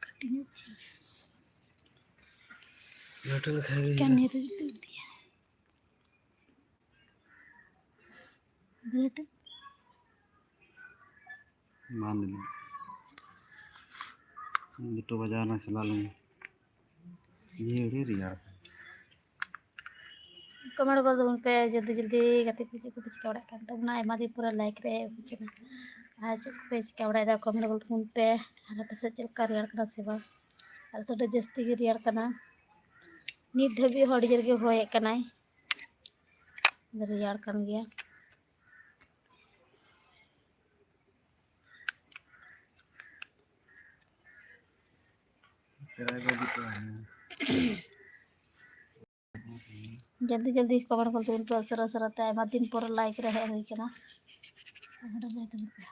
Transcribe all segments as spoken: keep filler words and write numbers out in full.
ᱠᱟᱹᱴᱤᱡ ᱧᱚᱜ ᱪᱤᱱᱤ᱾ ᱞᱟᱹᱴᱩ ᱞᱮᱠᱷᱟᱱ ᱜᱮ ᱠᱟᱹᱢᱤ ᱨᱮ ᱫᱩᱲᱩᱵ ᱫᱤᱭᱟ᱾ ᱞᱟᱹᱴᱩ᱾ ᱵᱟᱝ ᱞᱟᱹᱜᱤᱫ᱾ ᱫᱩᱴᱳ ᱵᱟᱡᱟᱣ ᱮᱱᱟ, ᱪᱟᱞᱟᱣ ᱞᱮᱱ᱾ ᱤᱭᱟᱹ ᱟᱹᱰᱤ ᱨᱮᱭᱟᱲ ᱠᱟᱱᱟ᱾ ᱠᱚᱢᱮᱱᱴ ᱜᱚᱫ ᱛᱟᱵᱚᱱ ᱯᱮ ᱡᱚᱞᱫᱤ ᱡᱚᱞᱫᱤ, ᱜᱟᱛᱮ ᱠᱚ ᱪᱮᱫ ᱠᱚᱯᱮ ᱪᱤᱠᱟᱹ ᱵᱟᱲᱟᱭᱮᱫ ᱠᱟᱱ ᱛᱟᱵᱚᱱᱟ? ᱟᱭᱢᱟ ᱫᱤᱱ ᱯᱚᱨᱮ ᱞᱟᱭᱤᱠ ᱨᱮ ᱦᱮᱡ ᱦᱩᱭ ᱠᱟᱱᱟ᱾ ᱟᱨ ᱪᱮᱫ ᱠᱚᱯᱮ ᱪᱤᱠᱟᱹ ᱵᱟᱲᱟᱭᱮᱫᱟ? ᱠᱚᱢᱮᱱᱴ ᱜᱚᱫ ᱛᱟᱵᱚᱱ ᱯᱮ᱾ ᱟᱨ ᱟᱯᱮ ᱥᱮᱫ ᱪᱮᱫ ᱞᱮᱠᱟ ᱨᱮᱭᱟᱲ ᱠᱟᱱᱟ ᱥᱮ ᱵᱟᱝ? ᱟᱞᱮ ᱥᱮᱫ ᱫᱚ ᱡᱟᱹᱥᱛᱤ ᱜᱮ ᱨᱮᱭᱟᱲ ᱠᱟᱱᱟ᱾ ᱱᱤᱛ ᱫᱷᱟᱹᱵᱤᱡ ᱦᱚᱸ ᱟᱹᱰᱤ ᱡᱳᱨ ᱜᱮ ᱦᱚᱭᱮᱫ ᱠᱟᱱᱟᱭ, ᱨᱮᱭᱟᱲ ᱠᱟᱱ ᱜᱮᱭᱟ᱾ ᱡᱚᱞᱫᱤ ᱡᱚᱞᱫᱤ ᱠᱚᱢᱮᱱᱴ ᱜᱚᱫ ᱛᱟᱵᱚᱱ ᱯᱮ, ᱩᱥᱟᱹᱨᱟ ᱩᱥᱟᱹᱨᱟ ᱛᱮ, ᱟᱭᱢᱟ ᱫᱤᱱ ᱯᱚᱨᱮ ᱞᱟᱭᱤᱠ ᱨᱮ ᱦᱮᱡ ᱦᱩᱭ ᱠᱟᱱᱟ᱾ ᱠᱚᱢᱮᱱᱴ ᱞᱟᱹᱭ ᱛᱟᱵᱚᱱ ᱯᱮ᱾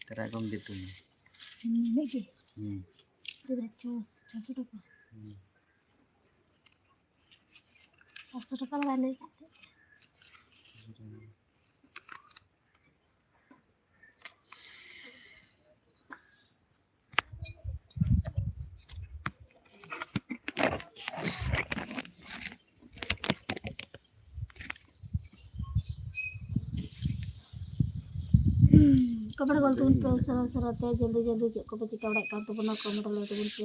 ᱛᱮᱨᱟ ᱠᱚᱢ ᱡᱤᱛᱩ ᱢᱮ᱾ ᱱᱤᱱᱟᱹᱜ ᱜᱮ? ᱦᱩᱸ᱾ ᱯᱩᱨᱟᱹ ᱪᱷᱚ-, ᱪᱷᱚᱥᱚ ᱴᱟᱠᱟ᱾ ᱦᱩᱸ᱾ ᱪᱟᱨᱥᱚ ᱴᱟᱠᱟ ᱫᱚ ᱵᱟᱭ ᱞᱟᱹᱭ ᱠᱟᱫ ᱛᱟᱦᱮᱸᱫ᱾ ᱠᱚᱢᱮᱱᱴ ᱜᱚᱞ ᱛᱟᱵᱚᱱ ᱯᱮ ᱩᱥᱟᱹᱨᱟ ᱩᱥᱟᱹᱨᱟ ᱛᱮ, ᱡᱚᱞᱫᱤ ᱡᱚᱞᱫᱤ ᱪᱮᱫ ᱠᱚᱯᱮ ᱪᱤᱠᱟᱹ ᱵᱟᱲᱟᱭᱮᱫ ᱠᱟᱱ ᱛᱟᱵᱚᱱᱟ, ᱠᱚᱢᱮᱱᱴ ᱞᱟᱹᱭ ᱛᱟᱵᱚᱱ ᱯᱮ᱾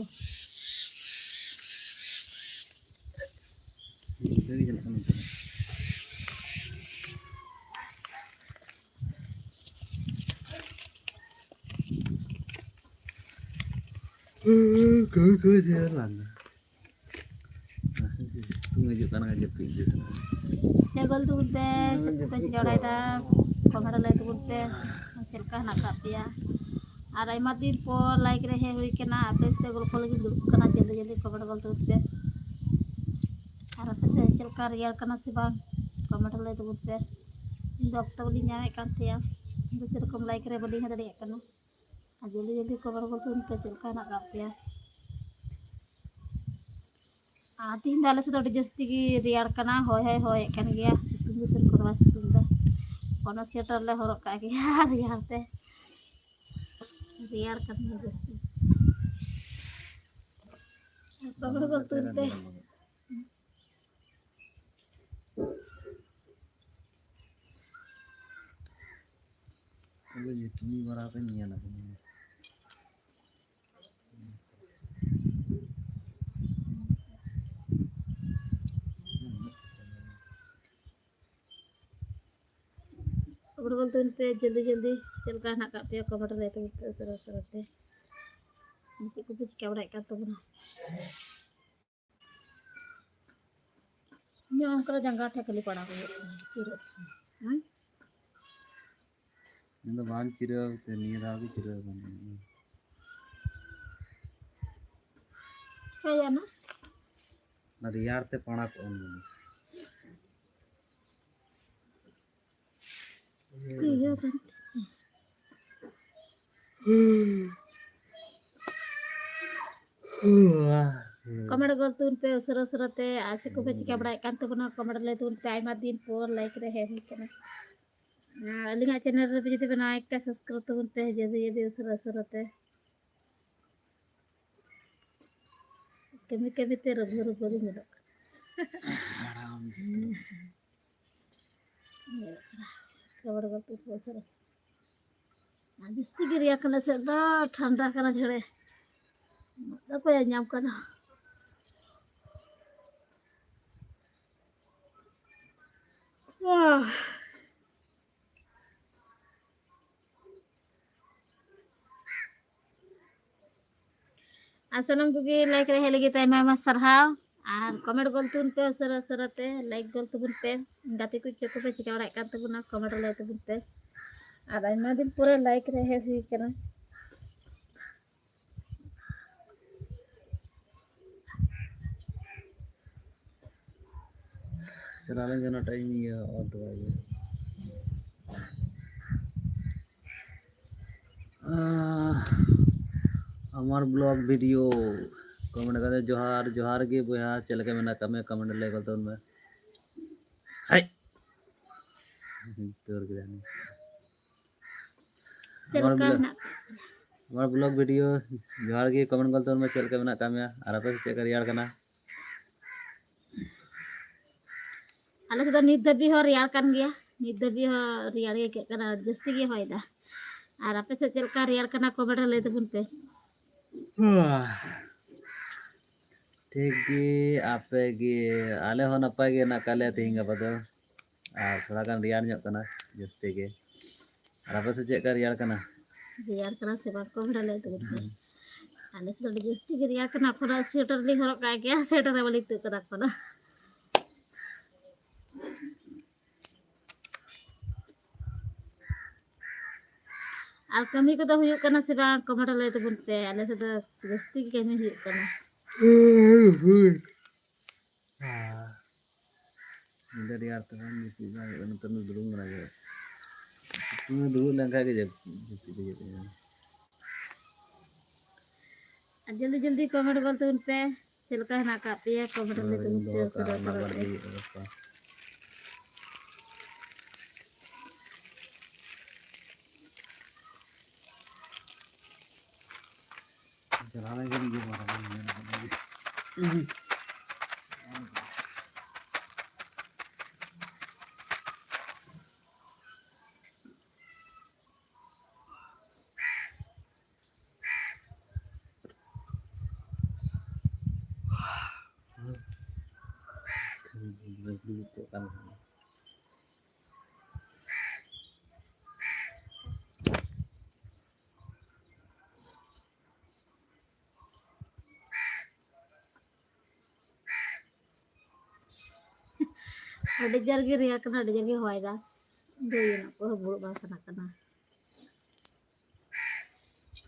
ᱤᱱᱠᱟᱹ ᱜᱮ ᱪᱟᱞᱟᱜ ᱠᱟᱱᱟ ᱱᱤᱛᱚᱜ ᱫᱚ᱾ ᱠᱟᱹᱢᱤ ᱠᱟᱹᱢᱤ ᱛᱮ ᱞᱟᱸᱜᱟ᱾ ᱥᱤᱛᱩᱝ ᱦᱤᱡᱩᱜ ᱠᱟᱱᱟ, ᱡᱟᱹᱯᱤᱫ ᱜᱮ ᱥᱟᱱᱟ᱾ ᱞᱟᱹᱭ ᱜᱚᱞ ᱛᱟᱵᱚᱱ ᱯᱮ, ᱪᱮᱫ ᱠᱚᱯᱮ ᱪᱤᱠᱟᱹ ᱵᱟᱲᱟᱭᱮᱫᱟ? ᱠᱚᱢᱮᱱᱴ ᱨᱮ ᱞᱟᱹᱭ ᱛᱟᱵᱚᱱ ᱯᱮ, ᱪᱮᱫ ᱞᱮᱠᱟ ᱦᱮᱱᱟᱜ ᱟᱠᱟᱫ ᱯᱮᱭᱟ? ᱟᱨ ᱟᱭᱢᱟ ᱫᱤᱱ ᱯᱚᱨ ᱞᱟᱭᱤᱵᱷ ᱨᱮ ᱦᱮᱡ ᱦᱩᱭ ᱠᱟᱱᱟ, ᱟᱯᱮ ᱥᱟᱛᱮ ᱜᱚᱞᱯᱚ ᱞᱟᱹᱜᱤᱫ ᱫᱩᱲᱩᱵ ᱠᱟᱱᱟ᱾ ᱡᱚᱞᱫᱤ ᱡᱚᱞᱫᱤ ᱠᱚᱢᱮᱱᱴ ᱜᱚᱞ ᱛᱟᱵᱚᱱ ᱯᱮ᱾ ᱟᱨ ᱟᱯᱮ ᱥᱮᱫ ᱪᱮᱫ ᱞᱮᱠᱟ ᱨᱮᱭᱟᱲ ᱠᱟᱱᱟ ᱥᱮ ᱵᱟᱝ? ᱠᱚᱢᱮᱱᱴ ᱨᱮ ᱞᱟᱹᱭ ᱛᱟᱵᱚᱱ ᱯᱮ᱾ ᱤᱧ ᱫᱚ ᱚᱠᱛᱚ ᱵᱟᱹᱞᱤᱧ ᱧᱟᱢᱮᱫ ᱠᱟᱱ ᱛᱟᱦᱮᱸᱜᱼᱟ, ᱤᱧ ᱫᱚ ᱥᱮᱨᱚᱠᱚᱢ ᱞᱟᱭᱤᱵᱷ ᱨᱮ ᱵᱟᱹᱞᱤᱧ ᱦᱮᱡ ᱫᱟᱲᱮᱭᱟᱜ ᱠᱟᱱᱟ᱾ ᱟᱨ ᱡᱚᱞᱫᱤ ᱡᱚᱞᱫᱤ ᱠᱚᱢᱮᱱᱴ ᱜᱚᱞ ᱛᱟᱵᱚᱱ ᱯᱮ, ᱪᱮᱫ ᱞᱮᱠᱟ ᱦᱮᱱᱟᱜ ᱟᱠᱟᱫ ᱯᱮᱭᱟ? ᱟᱨ ᱛᱤᱦᱤᱧ ᱫᱚ ᱟᱞᱮ ᱥᱮᱫ ᱫᱚ ᱟᱹᱰᱤ ᱡᱟᱹᱥᱛᱤ ᱜᱮ ᱨᱮᱭᱟᱲ ᱠᱟᱱᱟ, ᱦᱚᱭ ᱦᱚᱭ ᱦᱚᱭᱮᱫ ᱠᱟᱱ ᱜᱮᱭᱟ, ᱥᱤᱛᱩᱝ ᱫᱚ ᱥᱮᱨᱚᱠᱚᱢ ᱫᱚ ᱵᱟᱭ ᱥᱤᱛᱩᱝ ᱮᱫᱟ᱾ ᱚᱱᱟ ᱥᱳᱭᱮᱴᱟᱨ ᱞᱮ ᱦᱚᱨᱚᱜ ᱠᱟᱜ ᱜᱮᱭᱟ ᱨᱮᱭᱟᱲ ᱛᱮ, ᱨᱮᱭᱟᱲ ᱠᱟᱱ ᱜᱮᱭᱟ ᱡᱟᱹᱥᱛᱤ᱾ ᱠᱚᱢᱮᱱᱴ ᱜᱚᱞ ᱛᱟᱵᱚᱱ ᱯᱮ᱾ ᱟᱵᱚ ᱡᱮ ᱴᱤᱱᱤ ᱢᱟᱨᱟ ᱯᱮ ᱧᱮᱞ ᱟᱠᱚ᱾ ᱠᱚᱢᱮᱱᱴ ᱜᱚᱞ ᱛᱟᱵᱚᱱ ᱯᱮ ᱡᱚᱞᱫᱤ ᱡᱚᱞᱫᱤ, ᱪᱮᱫ ᱞᱮᱠᱟ ᱦᱮᱱᱟᱜ ᱟᱠᱟᱫ ᱯᱮᱭᱟ? ᱠᱚᱢᱮᱱᱴ ᱨᱮ ᱞᱟᱹᱭ ᱛᱟᱵᱚᱱ ᱯᱮ ᱩᱥᱟᱹᱨᱟ ᱩᱥᱟᱹᱨᱟ ᱛᱮ᱾ ᱪᱮᱫ ᱠᱚᱯᱮ ᱪᱤᱠᱟᱹ ᱵᱟᱲᱟᱭᱮᱫ ᱠᱟᱱ ᱛᱟᱵᱚᱱᱟ? ᱤᱧᱟᱹᱜ ᱚᱱᱠᱟ ᱡᱟᱸᱜᱟ ᱴᱷᱮᱱ ᱠᱷᱟᱹᱞᱤ ᱯᱟᱲᱟᱣ ᱦᱩᱭᱩᱜ ᱠᱟᱱᱟ, ᱪᱤᱨᱟᱹᱜ ᱠᱟᱱᱟ᱾ ᱦᱮᱸ? ᱤᱧ ᱫᱚ ᱵᱟᱝ ᱪᱤᱨᱟᱹᱣ ᱛᱮ ᱱᱤᱭᱟᱹ ᱫᱷᱟᱣ ᱜᱮ ᱪᱤᱨᱟᱹᱣ ᱠᱟᱱᱟ᱾ ᱪᱤᱠᱟᱹᱭᱟ ᱱᱟ? ᱚᱱᱟ ᱨᱮᱭᱟᱲ ᱛᱮ ᱯᱟᱲᱟ ᱠᱚᱜᱼᱟ ᱚᱱᱟ ᱫᱚ᱾ ᱪᱤᱨᱟᱹᱣ ᱠᱟᱱ᱾ ᱠᱚᱢᱮᱱᱴ ᱜᱚᱞ ᱛᱟᱵᱚᱱ ᱯᱮ ᱩᱥᱟᱹᱨᱟ ᱩᱥᱟᱹᱨᱟ ᱛᱮ, ᱟᱨ ᱪᱮᱫ ᱠᱚᱯᱮ ᱪᱤᱠᱟᱹ ᱵᱟᱲᱟᱭᱮᱫ ᱠᱟᱱ ᱛᱟᱵᱚᱱᱟ, ᱠᱚᱢᱮᱱᱴ ᱞᱟᱹᱭ ᱛᱟᱵᱚᱱ ᱯᱮ᱾ ᱟᱭᱢᱟ ᱫᱤᱱ ᱯᱚᱨ ᱞᱟᱭᱤᱵᱷ ᱨᱮ ᱦᱮᱡ ᱦᱩᱭ ᱠᱟᱱᱟ᱾ ᱟᱨ ᱟᱹᱞᱤᱧᱟᱜ ᱪᱮᱱᱮᱞ ᱨᱮ ᱡᱩᱫᱤ ᱯᱮ ᱱᱟᱣᱟ ᱠᱷᱟᱱ, ᱥᱟᱵᱥᱠᱨᱟᱭᱤᱵ ᱛᱟᱵᱚᱱ ᱯᱮ ᱡᱚᱞᱫᱤ ᱡᱚᱞᱫᱤ, ᱩᱥᱟᱹᱨᱟ ᱩᱥᱟᱹᱨᱟ ᱛᱮ᱾ ᱠᱟᱹᱢᱤ ᱠᱟᱹᱢᱤ ᱛᱮ ᱨᱩᱜᱷᱟᱹ ᱨᱩᱜᱷᱟᱹ ᱞᱤᱧ ᱧᱮᱞᱚᱜ ᱠᱟᱱᱟ᱾ ᱦᱟᱲᱟᱢ ᱡᱚᱛᱚ᱾ ᱧᱮᱞᱚᱜ ᱠᱟᱱᱟ᱾ ᱠᱚᱢᱮᱱᱴ ᱜᱚᱞ ᱛᱟᱵᱚᱱ ᱯᱮ ᱩᱥᱟᱹᱨᱟ ᱩᱥᱟᱹᱨᱟ᱾ ᱡᱟᱹᱥᱛᱤ ᱜᱮ ᱨᱮᱭᱟᱲ ᱠᱟᱱᱟ, ᱥᱮᱫ ᱫᱚ ᱴᱷᱟᱱᱰᱟ ᱠᱟᱱᱟ ᱡᱷᱮᱲᱮ᱾ ᱚᱠᱚᱭᱟᱜ ᱧᱟᱢ ᱠᱟᱱᱟ? ᱟᱨ ᱥᱟᱱᱟᱢ ᱠᱚᱜᱮ ᱞᱟᱭᱤᱠ ᱨᱮ ᱦᱮᱡ ᱞᱟᱹᱜᱤᱫ ᱛᱮ ᱟᱭᱢᱟ ᱟᱭᱢᱟ ᱥᱟᱨᱦᱟᱣ᱾ ᱟᱨ ᱠᱚᱢᱮᱱᱴ ᱜᱚᱞ ᱛᱟᱵᱚᱱ ᱯᱮ, ᱩᱥᱟᱹᱨᱟ ᱩᱥᱟᱹᱨᱟ ᱛᱮ ᱞᱟᱭᱤᱠ ᱜᱚᱞ ᱛᱟᱵᱚᱱ ᱯᱮ᱾ ᱜᱟᱛᱮ ᱠᱚ ᱪᱮᱫ ᱠᱚᱯᱮ ᱪᱤᱠᱟᱹ ᱵᱟᱲᱟᱭᱮᱫ ᱠᱟᱱ ᱛᱟᱵᱚᱱᱟ, ᱠᱚᱢᱮᱱᱴ ᱨᱮ ᱞᱟᱹᱭ ᱛᱟᱵᱚᱱ ᱯᱮ᱾ ᱟᱨ ᱟᱭᱢᱟ ᱫᱤᱱ ᱯᱚᱨᱮ ᱞᱟᱭᱤᱠ ᱨᱮ ᱦᱮᱡ ᱦᱩᱭ ᱠᱟᱱᱟ᱾ ᱪᱟᱞᱟᱣ ᱞᱮᱱ ᱜᱮ ᱚᱱᱟᱴᱟᱜ ᱤᱧ ᱤᱭᱟᱹ ᱚᱱ ᱦᱚᱴᱚ ᱠᱟᱜ ᱜᱮ᱾ ᱟᱦ, ᱟᱢᱟᱨ ᱵᱞᱚᱜ ᱵᱷᱤᱰᱤᱭᱳ ᱠᱚᱢᱮᱱᱴ ᱠᱟᱛᱮ, ᱡᱚᱦᱟᱨ, ᱡᱚᱦᱟᱨ ᱜᱮ ᱵᱚᱭᱦᱟ, ᱪᱮᱫ ᱞᱮᱠᱟ ᱢᱮᱱᱟᱜ ᱟᱠᱟᱫ ᱢᱮᱭᱟ? ᱠᱚᱢᱮᱱᱴ ᱞᱟᱹᱭ ᱜᱚᱫ ᱛᱟᱵᱚᱱ ᱢᱮ᱾ ᱦᱟᱭ᱾ ᱫᱟᱹᱲ ᱠᱮᱫᱟ ᱱᱩᱭ᱾ ᱪᱮᱫ ᱟᱢᱟᱨ ᱞᱮᱠᱟ ᱵᱞᱚᱜ, ᱦᱮᱱᱟᱜ ᱠᱟᱜ ᱯᱮᱭᱟ? ᱟᱢᱟᱨ ᱵᱞᱚᱜ ᱵᱷᱤᱰᱤᱭᱳ, ᱡᱚᱦᱟᱨ ᱜᱮ, ᱠᱚᱢᱮᱱᱴ ᱜᱚᱫ ᱛᱟᱵᱚᱱ ᱢᱮ, ᱪᱮᱫ ᱞᱮᱠᱟ ᱢᱮᱱᱟᱜ ᱟᱠᱟᱫ ᱢᱮᱭᱟ ᱟᱨ ᱟᱯᱮ ᱥᱮᱫ ᱪᱮᱫ ᱞᱮᱠᱟ ᱨᱮᱭᱟᱲ ᱠᱟᱱᱟ? ᱟᱞᱮ ᱥᱮᱫ ᱫᱚ ᱱᱤᱛ ᱫᱷᱟᱹᱵᱤᱡ ᱦᱚᱸ ᱨᱮᱭᱟᱲ ᱠᱟᱱ ᱜᱮᱭᱟ, ᱱᱤᱛ ᱫᱷᱟᱹᱵᱤᱡ ᱦᱚᱸ ᱨᱮᱭᱟᱲ ᱜᱮ ᱟᱹᱭᱠᱟᱹᱜ ᱠᱟᱱᱟ, ᱟᱹᱰᱤ ᱡᱟᱹᱥᱛᱤ ᱜᱮ ᱦᱚᱭ ᱫᱟ᱾ ᱟᱨ ᱟᱯᱮ ᱥᱮᱫ ᱪᱮᱫ ᱞᱮᱠᱟ ᱨᱮᱭᱟᱲ ᱠᱟᱱᱟ, ᱠᱚᱢᱮᱱᱴ ᱨᱮ ᱞᱟᱹᱭ ᱛᱟᱵᱚᱱ ᱯᱮ᱾ ᱴᱷᱤᱠ ᱜᱮ, ᱟᱯᱮ ᱜᱮ? ᱟᱞᱮ ᱦᱚᱸ ᱱᱟᱯᱟᱭ ᱜᱮ ᱦᱮᱱᱟᱜ ᱟᱠᱟᱫ ᱞᱮᱭᱟ ᱛᱮᱦᱮᱧ ᱜᱟᱯᱟ ᱫᱚ, ᱟᱨ ᱛᱷᱚᱲᱟ ᱜᱟᱱ ᱨᱮᱭᱟᱲ ᱧᱚᱜ ᱠᱟᱱᱟ ᱡᱟᱹᱥᱛᱤ ᱜᱮ᱾ ᱟᱨ ᱟᱯᱮ ᱥᱮᱫ ᱪᱮᱫ ᱞᱮᱠᱟ ᱨᱮᱭᱟᱲ ᱠᱟᱱᱟ? ᱨᱮᱭᱟᱲ ᱠᱟᱱᱟ ᱥᱮ ᱵᱟᱝ, ᱠᱚᱢᱮᱱᱴ ᱨᱮ ᱞᱟᱹᱭ ᱛᱟᱵᱚᱱ ᱯᱮ᱾ ᱦᱩᱸ᱾ ᱟᱞᱮ ᱥᱮᱫ ᱫᱚ ᱟᱹᱰᱤ ᱡᱟᱹᱥᱛᱤ ᱜᱮ ᱨᱮᱭᱟᱲ ᱠᱟᱱᱟ, ᱮᱠᱷᱚᱱᱳ ᱥᱳᱭᱮᱴᱟᱨ ᱞᱤᱧ ᱦᱚᱨᱚᱜ ᱠᱟᱜ ᱜᱮᱭᱟ, ᱥᱳᱭᱮᱴᱟᱨ ᱨᱮ ᱵᱟᱹᱞᱤᱧ ᱛᱩᱫ ᱠᱟᱫᱟ ᱮᱠᱷᱚᱱᱳ᱾ ᱟᱨ ᱠᱟᱹᱢᱤ ᱠᱚᱫᱚ ᱦᱩᱭᱩᱜ ᱠᱟᱱᱟ ᱥᱮ ᱵᱟᱝ, ᱠᱚᱢᱮᱱᱴ ᱨᱮ ᱞᱟᱹᱭ ᱛᱟᱵᱚᱱ ᱯᱮ᱾ ᱟᱞᱮ ᱥᱮᱫ ᱫᱚ ᱡᱟᱹᱥᱛᱤ ᱜᱮ ᱠᱟᱹᱢᱤ ᱦᱩᱭᱩᱜ ᱠᱟᱱᱟ᱾ ᱦᱩᱸ, ᱦᱩᱸ᱾ ᱧᱤᱫᱟᱹ ᱨᱮᱭᱟᱲ ᱛᱮ ᱵᱟᱝ ᱡᱟᱹᱯᱤᱫ ᱵᱟᱝ ᱦᱩᱭᱩᱜ ᱠᱟᱱᱟ, ᱱᱮᱛᱟᱨ ᱫᱚ ᱫᱩᱲᱩᱵ ᱵᱟᱲᱟ ᱜᱮ᱾ ᱥᱤᱛᱩᱝ ᱨᱮ ᱫᱩᱲᱩᱵ ᱞᱮᱱᱠᱷᱟᱱ ᱜᱮ ᱡᱟᱹᱯ-, ᱡᱟᱹᱯᱤᱫ ᱦᱤᱡᱩᱜ ᱠᱟᱱᱟ᱾ ᱟᱨ ᱡᱚᱞᱫᱤ ᱡᱚᱞᱫᱤ ᱠᱚᱢᱮᱱᱴ ᱜᱚᱞ ᱛᱟᱵᱚᱱ ᱯᱮ, ᱪᱮᱫ ᱞᱮᱠᱟ ᱦᱮᱱᱟᱜ ᱟᱠᱟᱫ ᱯᱮᱭᱟ? ᱠᱚᱢᱮᱱᱴ ᱨᱮ ᱞᱟᱹᱭ ᱛᱟᱵᱚᱱ ᱯᱮ, ᱩᱥᱟᱹᱨᱟ ᱩᱥᱟᱹᱨᱟ ᱛᱮ᱾ ᱪᱟᱞᱟᱣ ᱞᱮᱱ ᱜᱮ ᱢᱟᱨᱟᱝ ᱧᱮᱞ ᱠᱟᱜ ᱞᱮᱜᱮ᱾ ᱡᱩᱛᱩᱜ ᱠᱟᱱ ᱛᱟᱦᱮᱸᱱᱟ᱾ ᱟᱹᱰᱤ ᱡᱳᱨ ᱜᱮ ᱨᱮᱭᱟᱲ ᱠᱟᱱᱟ, ᱟᱹᱰᱤ ᱡᱳᱨ ᱜᱮ ᱦᱚᱭ ᱫᱟ᱾ ᱫᱟᱹᱭ ᱚᱱᱟ ᱠᱚ ᱵᱩᱲᱩᱵ ᱵᱟᱝ ᱥᱟᱱᱟ ᱠᱟᱱᱟ᱾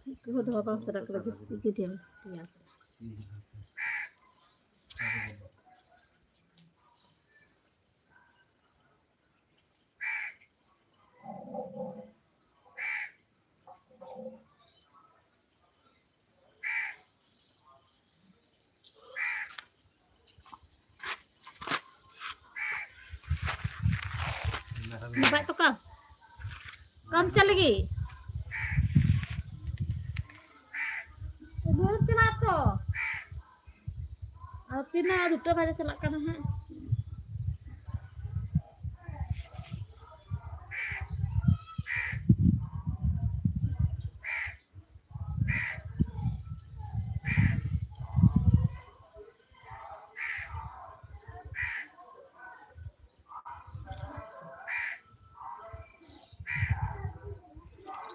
ᱪᱮᱫ ᱠᱚ ᱫᱚᱦᱚ ᱵᱟᱝ ᱥᱟᱱᱟ ᱠᱟᱱᱟ, ᱡᱟᱹᱥᱛᱤ ᱜᱮ ᱨᱮᱭᱟᱲ ᱠᱟᱱᱟ᱾ ᱵᱟᱡ ᱛᱚᱠᱟ᱾ ᱠᱟᱢ ᱪᱟᱞᱟᱜ ᱞᱟᱹᱜᱤᱫ? ᱫᱩᱲᱩᱵ ᱪᱟᱞᱟᱜ ᱛᱚ᱾ ᱟᱨ ᱛᱤᱱᱟᱹᱜ ᱫᱩᱴᱟ ᱵᱟᱡᱮ ᱪᱟᱞᱟᱜ ᱠᱟᱱᱟ ᱦᱟᱸᱜ᱾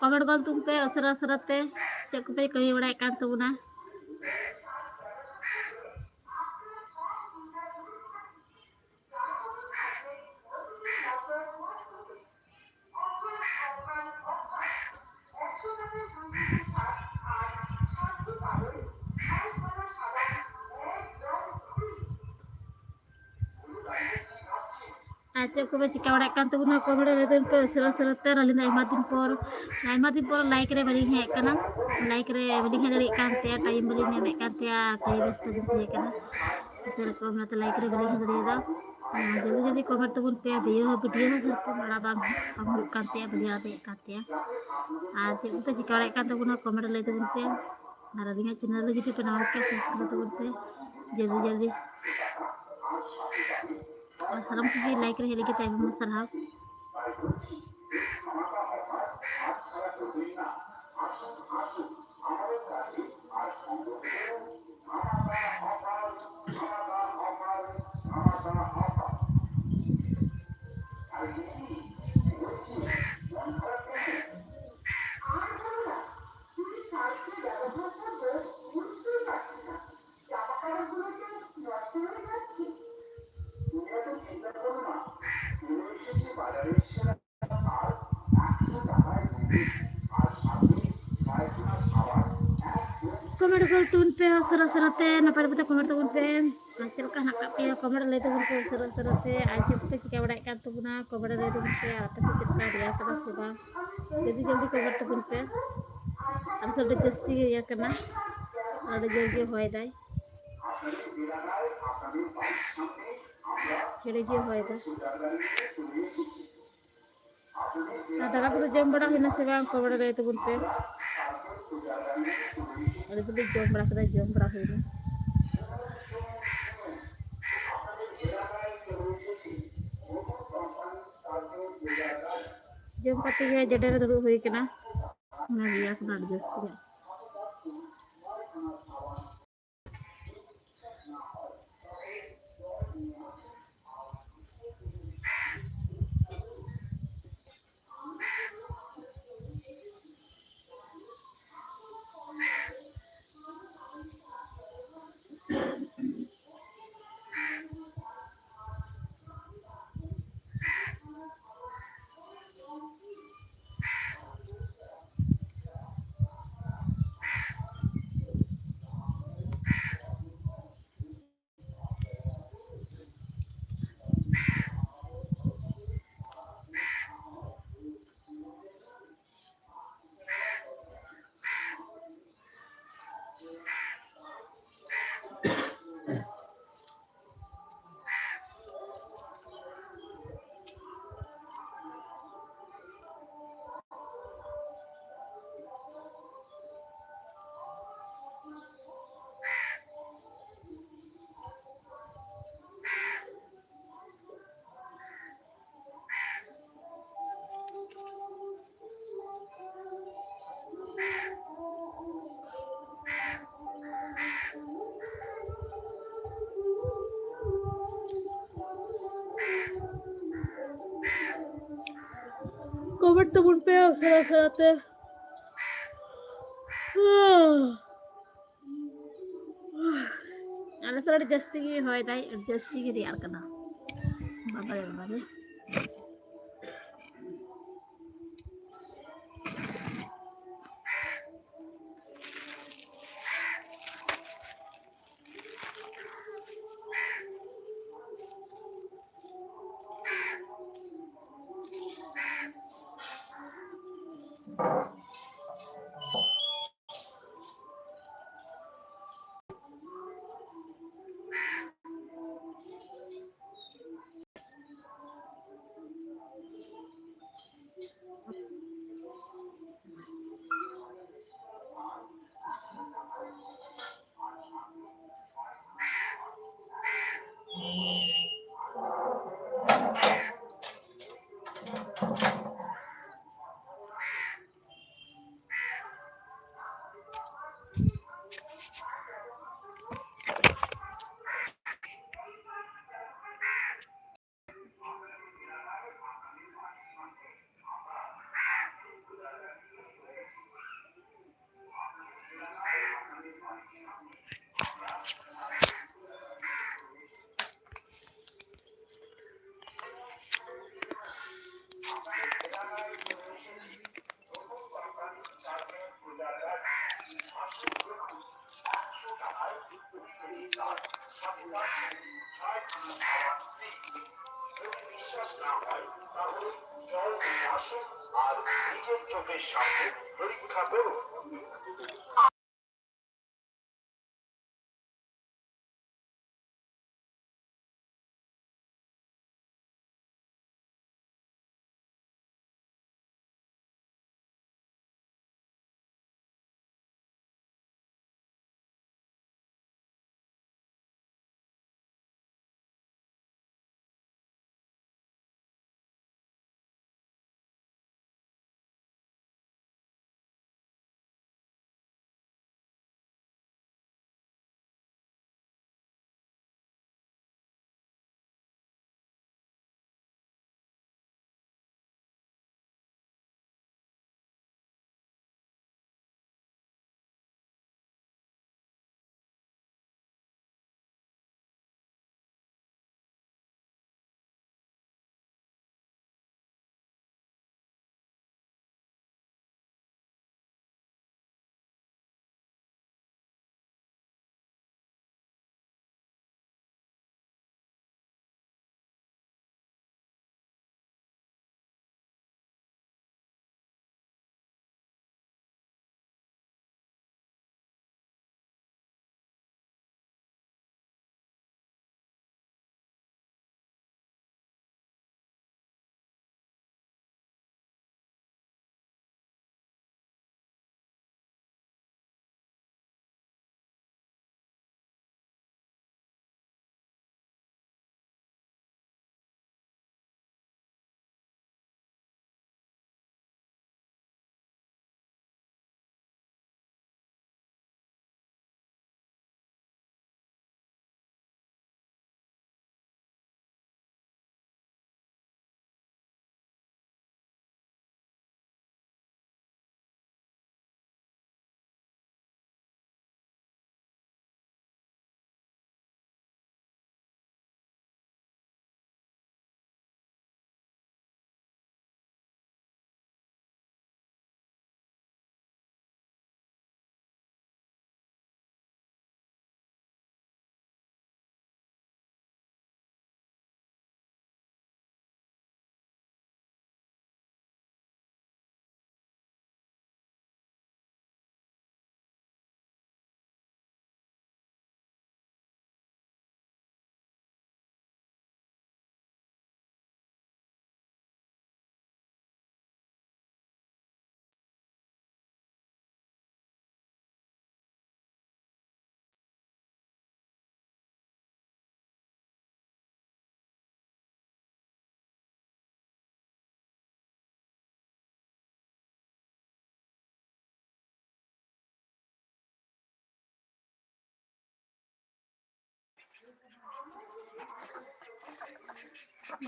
ᱠᱚᱢᱮᱱᱴ ᱜᱚᱫ ᱛᱟᱵᱚᱱ ᱯᱮ ᱩᱥᱟᱹᱨᱟ ᱩᱥᱟᱹᱨᱟ ᱛᱮ, ᱪᱮᱫ ᱠᱚᱯᱮ ᱠᱟᱹᱢᱤ ᱵᱟᱲᱟᱭᱮᱫ ᱠᱟᱱ ᱛᱟᱵᱚᱱᱟ᱾ ᱟᱨ ᱪᱮᱫ ᱠᱚᱯᱮ ᱪᱤᱠᱟ ᱵᱟᱲᱟᱭᱮᱫ ᱠᱟᱱ ᱛᱟᱵᱚᱱᱟ, ᱠᱚᱢᱮᱱᱴ ᱨᱮ ᱞᱟᱹᱭ ᱛᱟᱵᱚᱱ ᱯᱮ ᱩᱥᱟᱹᱨᱟ ᱩᱥᱟᱹᱨᱟ ᱛᱮ᱾ ᱟᱹᱞᱤᱧ ᱫᱚ ᱟᱭᱢᱟ ᱫᱤᱱ ᱯᱚᱨ, ᱟᱭᱢᱟ ᱫᱤᱱ ᱯᱚᱨ ᱞᱟᱭᱤᱵᱷ ᱨᱮ ᱵᱟᱹᱞᱤᱧ ᱦᱮᱡ ᱟᱠᱟᱱᱟ, ᱞᱟᱭᱤᱵᱷ ᱨᱮ ᱵᱟᱹᱞᱤᱧ ᱦᱮᱡ ᱫᱟᱲᱮᱭᱟᱜ ᱠᱟᱱ ᱛᱟᱦᱮᱸᱫ, ᱴᱟᱭᱤᱢ ᱵᱟᱹᱞᱤᱧ ᱧᱟᱢᱮᱫ ᱠᱟᱱ ᱛᱟᱦᱮᱸᱫ, ᱠᱟᱹᱢᱤ ᱵᱮᱥᱛᱚ ᱜᱤᱧ ᱛᱟᱦᱮᱸ ᱠᱟᱱᱟ, ᱥᱮᱨᱚᱠᱚᱢ ᱚᱱᱟᱛᱮ ᱞᱟᱭᱤᱵᱷ ᱨᱮ ᱵᱟᱹᱞᱤᱧ ᱦᱮᱡ ᱫᱟᱲᱮᱭᱟᱫᱟ᱾ ᱡᱚᱞᱫᱤ ᱡᱚᱞᱫᱤ ᱠᱚᱢᱮᱱᱴ ᱛᱟᱵᱚᱱ ᱯᱮ, ᱵᱷᱤᱰᱤᱭᱳ ᱦᱚᱸ ᱵᱷᱤᱰᱤᱭᱳ ᱦᱚᱸ ᱥᱮᱨᱚᱠᱚᱢ ᱟᱲᱟᱜ ᱵᱟᱝ, ᱵᱟᱝ ᱦᱩᱭᱩᱜ ᱠᱟᱱ ᱛᱟᱦᱮᱸᱫ, ᱵᱟᱹᱞᱤᱧ ᱟᱲᱟᱜ ᱫᱟᱲᱮᱭᱟᱜ ᱠᱟᱱ ᱛᱟᱦᱮᱸᱫ᱾ ᱟᱨ ᱪᱮᱫ ᱠᱚᱯᱮ ᱪᱤᱠᱟ ᱵᱟᱲᱟᱭᱮᱫ ᱠᱟᱱ ᱛᱟᱵᱚᱱᱟ, ᱠᱚᱢᱮᱱᱴ ᱨᱮ ᱞᱟᱹᱭ ᱛᱟᱵᱚᱱ ᱯᱮ᱾ ᱟᱨ ᱟᱹᱞᱤᱧᱟᱜ ᱪᱮᱱᱮᱞ ᱨᱮ ᱡᱩᱫᱤ ᱯᱮ ᱱᱟᱣᱟ ᱜᱮ ᱠᱷᱟᱱ, ᱥᱟᱵᱥᱠᱨᱟᱭᱤᱵ ᱛᱟᱵᱚᱱ ᱯᱮ ᱡᱚᱞᱫᱤ ᱡᱚᱞᱫᱤ᱾ ᱟᱨ ᱥᱟᱱᱟᱢ ᱠᱚᱜᱮ ᱞᱟᱭᱤᱠ ᱨᱮ ᱦᱮᱡ ᱞᱟᱹᱜᱤᱫ ᱛᱮ ᱟᱭᱢᱟ ᱥᱟᱨᱦᱟᱣ᱾ ᱠᱚᱢᱮᱱᱴ ᱜᱚᱞ ᱛᱟᱵᱚᱱ ᱯᱮ ᱩᱥᱟᱹᱨᱟ ᱩᱥᱟᱹᱨᱟ ᱛᱮ, ᱱᱟᱯᱟᱭ ᱱᱟᱯᱟᱭ ᱛᱮ ᱠᱚᱢᱮᱱᱴ ᱛᱟᱵᱚᱱ ᱯᱮ᱾ ᱟᱨ ᱪᱮᱫ ᱞᱮᱠᱟ ᱦᱮᱱᱟᱜ ᱟᱠᱟᱫ ᱯᱮᱭᱟ, ᱠᱚᱢᱮᱱᱴ ᱞᱟᱹᱭ ᱛᱟᱵᱚᱱ ᱯᱮ ᱩᱥᱟᱹᱨᱟ ᱩᱥᱟᱹᱨᱟ ᱛᱮ᱾ ᱟᱨ ᱪᱮᱫ ᱠᱚᱯᱮ ᱪᱤᱠᱟᱹ ᱵᱟᱲᱟᱭᱮᱫ ᱠᱟᱱ ᱛᱟᱵᱚᱱᱟ, ᱠᱚᱢᱮᱱᱴ ᱞᱟᱹᱭ ᱛᱟᱵᱚᱱ ᱯᱮ᱾ ᱟᱨ ᱟᱯᱮ ᱥᱮᱫ ᱪᱮᱫ ᱞᱮᱠᱟ ᱨᱮᱭᱟᱲ ᱠᱟᱱᱟ ᱥᱮ ᱵᱟᱝ, ᱡᱚᱞᱫᱤ ᱡᱚᱞᱫᱤ ᱠᱚᱢᱮᱱᱴ ᱛᱟᱵᱚᱱ ᱯᱮ᱾ ᱟᱞᱮ ᱥᱮᱫ ᱟᱹᱰᱤ ᱡᱟᱹᱥᱛᱤ ᱜᱮ ᱨᱮᱭᱟᱲ ᱠᱟᱱᱟ, ᱟᱹᱰᱤ ᱡᱳᱨ ᱜᱮ ᱦᱚᱭ ᱫᱟᱭ, ᱡᱷᱮᱲᱮ ᱜᱮ ᱦᱚᱭ ᱫᱟᱭ᱾ ᱟᱨ ᱫᱟᱠᱟ ᱠᱚᱫᱚ ᱡᱚᱢ ᱵᱟᱲᱟ ᱦᱩᱭᱱᱟ ᱥᱮ ᱵᱟᱝ? ᱠᱚᱢᱮᱱᱴ ᱨᱮ ᱞᱟᱹᱭ ᱛᱟᱵᱚᱱ ᱯᱮ᱾ ᱟᱞᱮ ᱫᱚᱞᱮ ᱡᱚᱢ ᱵᱟᱲᱟ ᱠᱮᱫᱟ, ᱡᱚᱢ ᱵᱟᱲᱟ ᱦᱩᱭᱱᱟ᱾ ᱡᱚᱢ ᱠᱟᱛᱮ ᱜᱮ ᱡᱮᱰᱮ ᱨᱮ ᱫᱩᱲᱩᱵ ᱦᱩᱭ ᱠᱟᱱᱟ᱾ ᱚᱱᱟ ᱨᱮᱭᱟᱲ ᱠᱟᱱᱟ ᱟᱹᱰᱤ ᱡᱟᱹᱥᱛᱤ ᱧᱚᱜ᱾ ᱠᱚᱢᱮᱱᱴ ᱛᱟᱵᱚᱱ ᱯᱮ ᱩᱥᱟᱹᱨᱟ ᱩᱥᱟᱹᱨᱟ ᱛᱮ᱾ ᱟᱞᱮ ᱥᱮᱫ ᱟᱹᱰᱤ ᱡᱟᱹᱥᱛᱤ ᱜᱮ ᱦᱚᱭ ᱫᱟᱭ, ᱟᱹᱰᱤ ᱡᱟᱹᱥᱛᱤ ᱜᱮ ᱨᱮᱭᱟᱲ ᱠᱟᱱᱟ᱾ ᱵᱟᱵᱟᱨᱮ, ᱵᱟᱵᱟᱨᱮ᱾ আর নিজের চোখের সামনে পরীক্ষা করুন।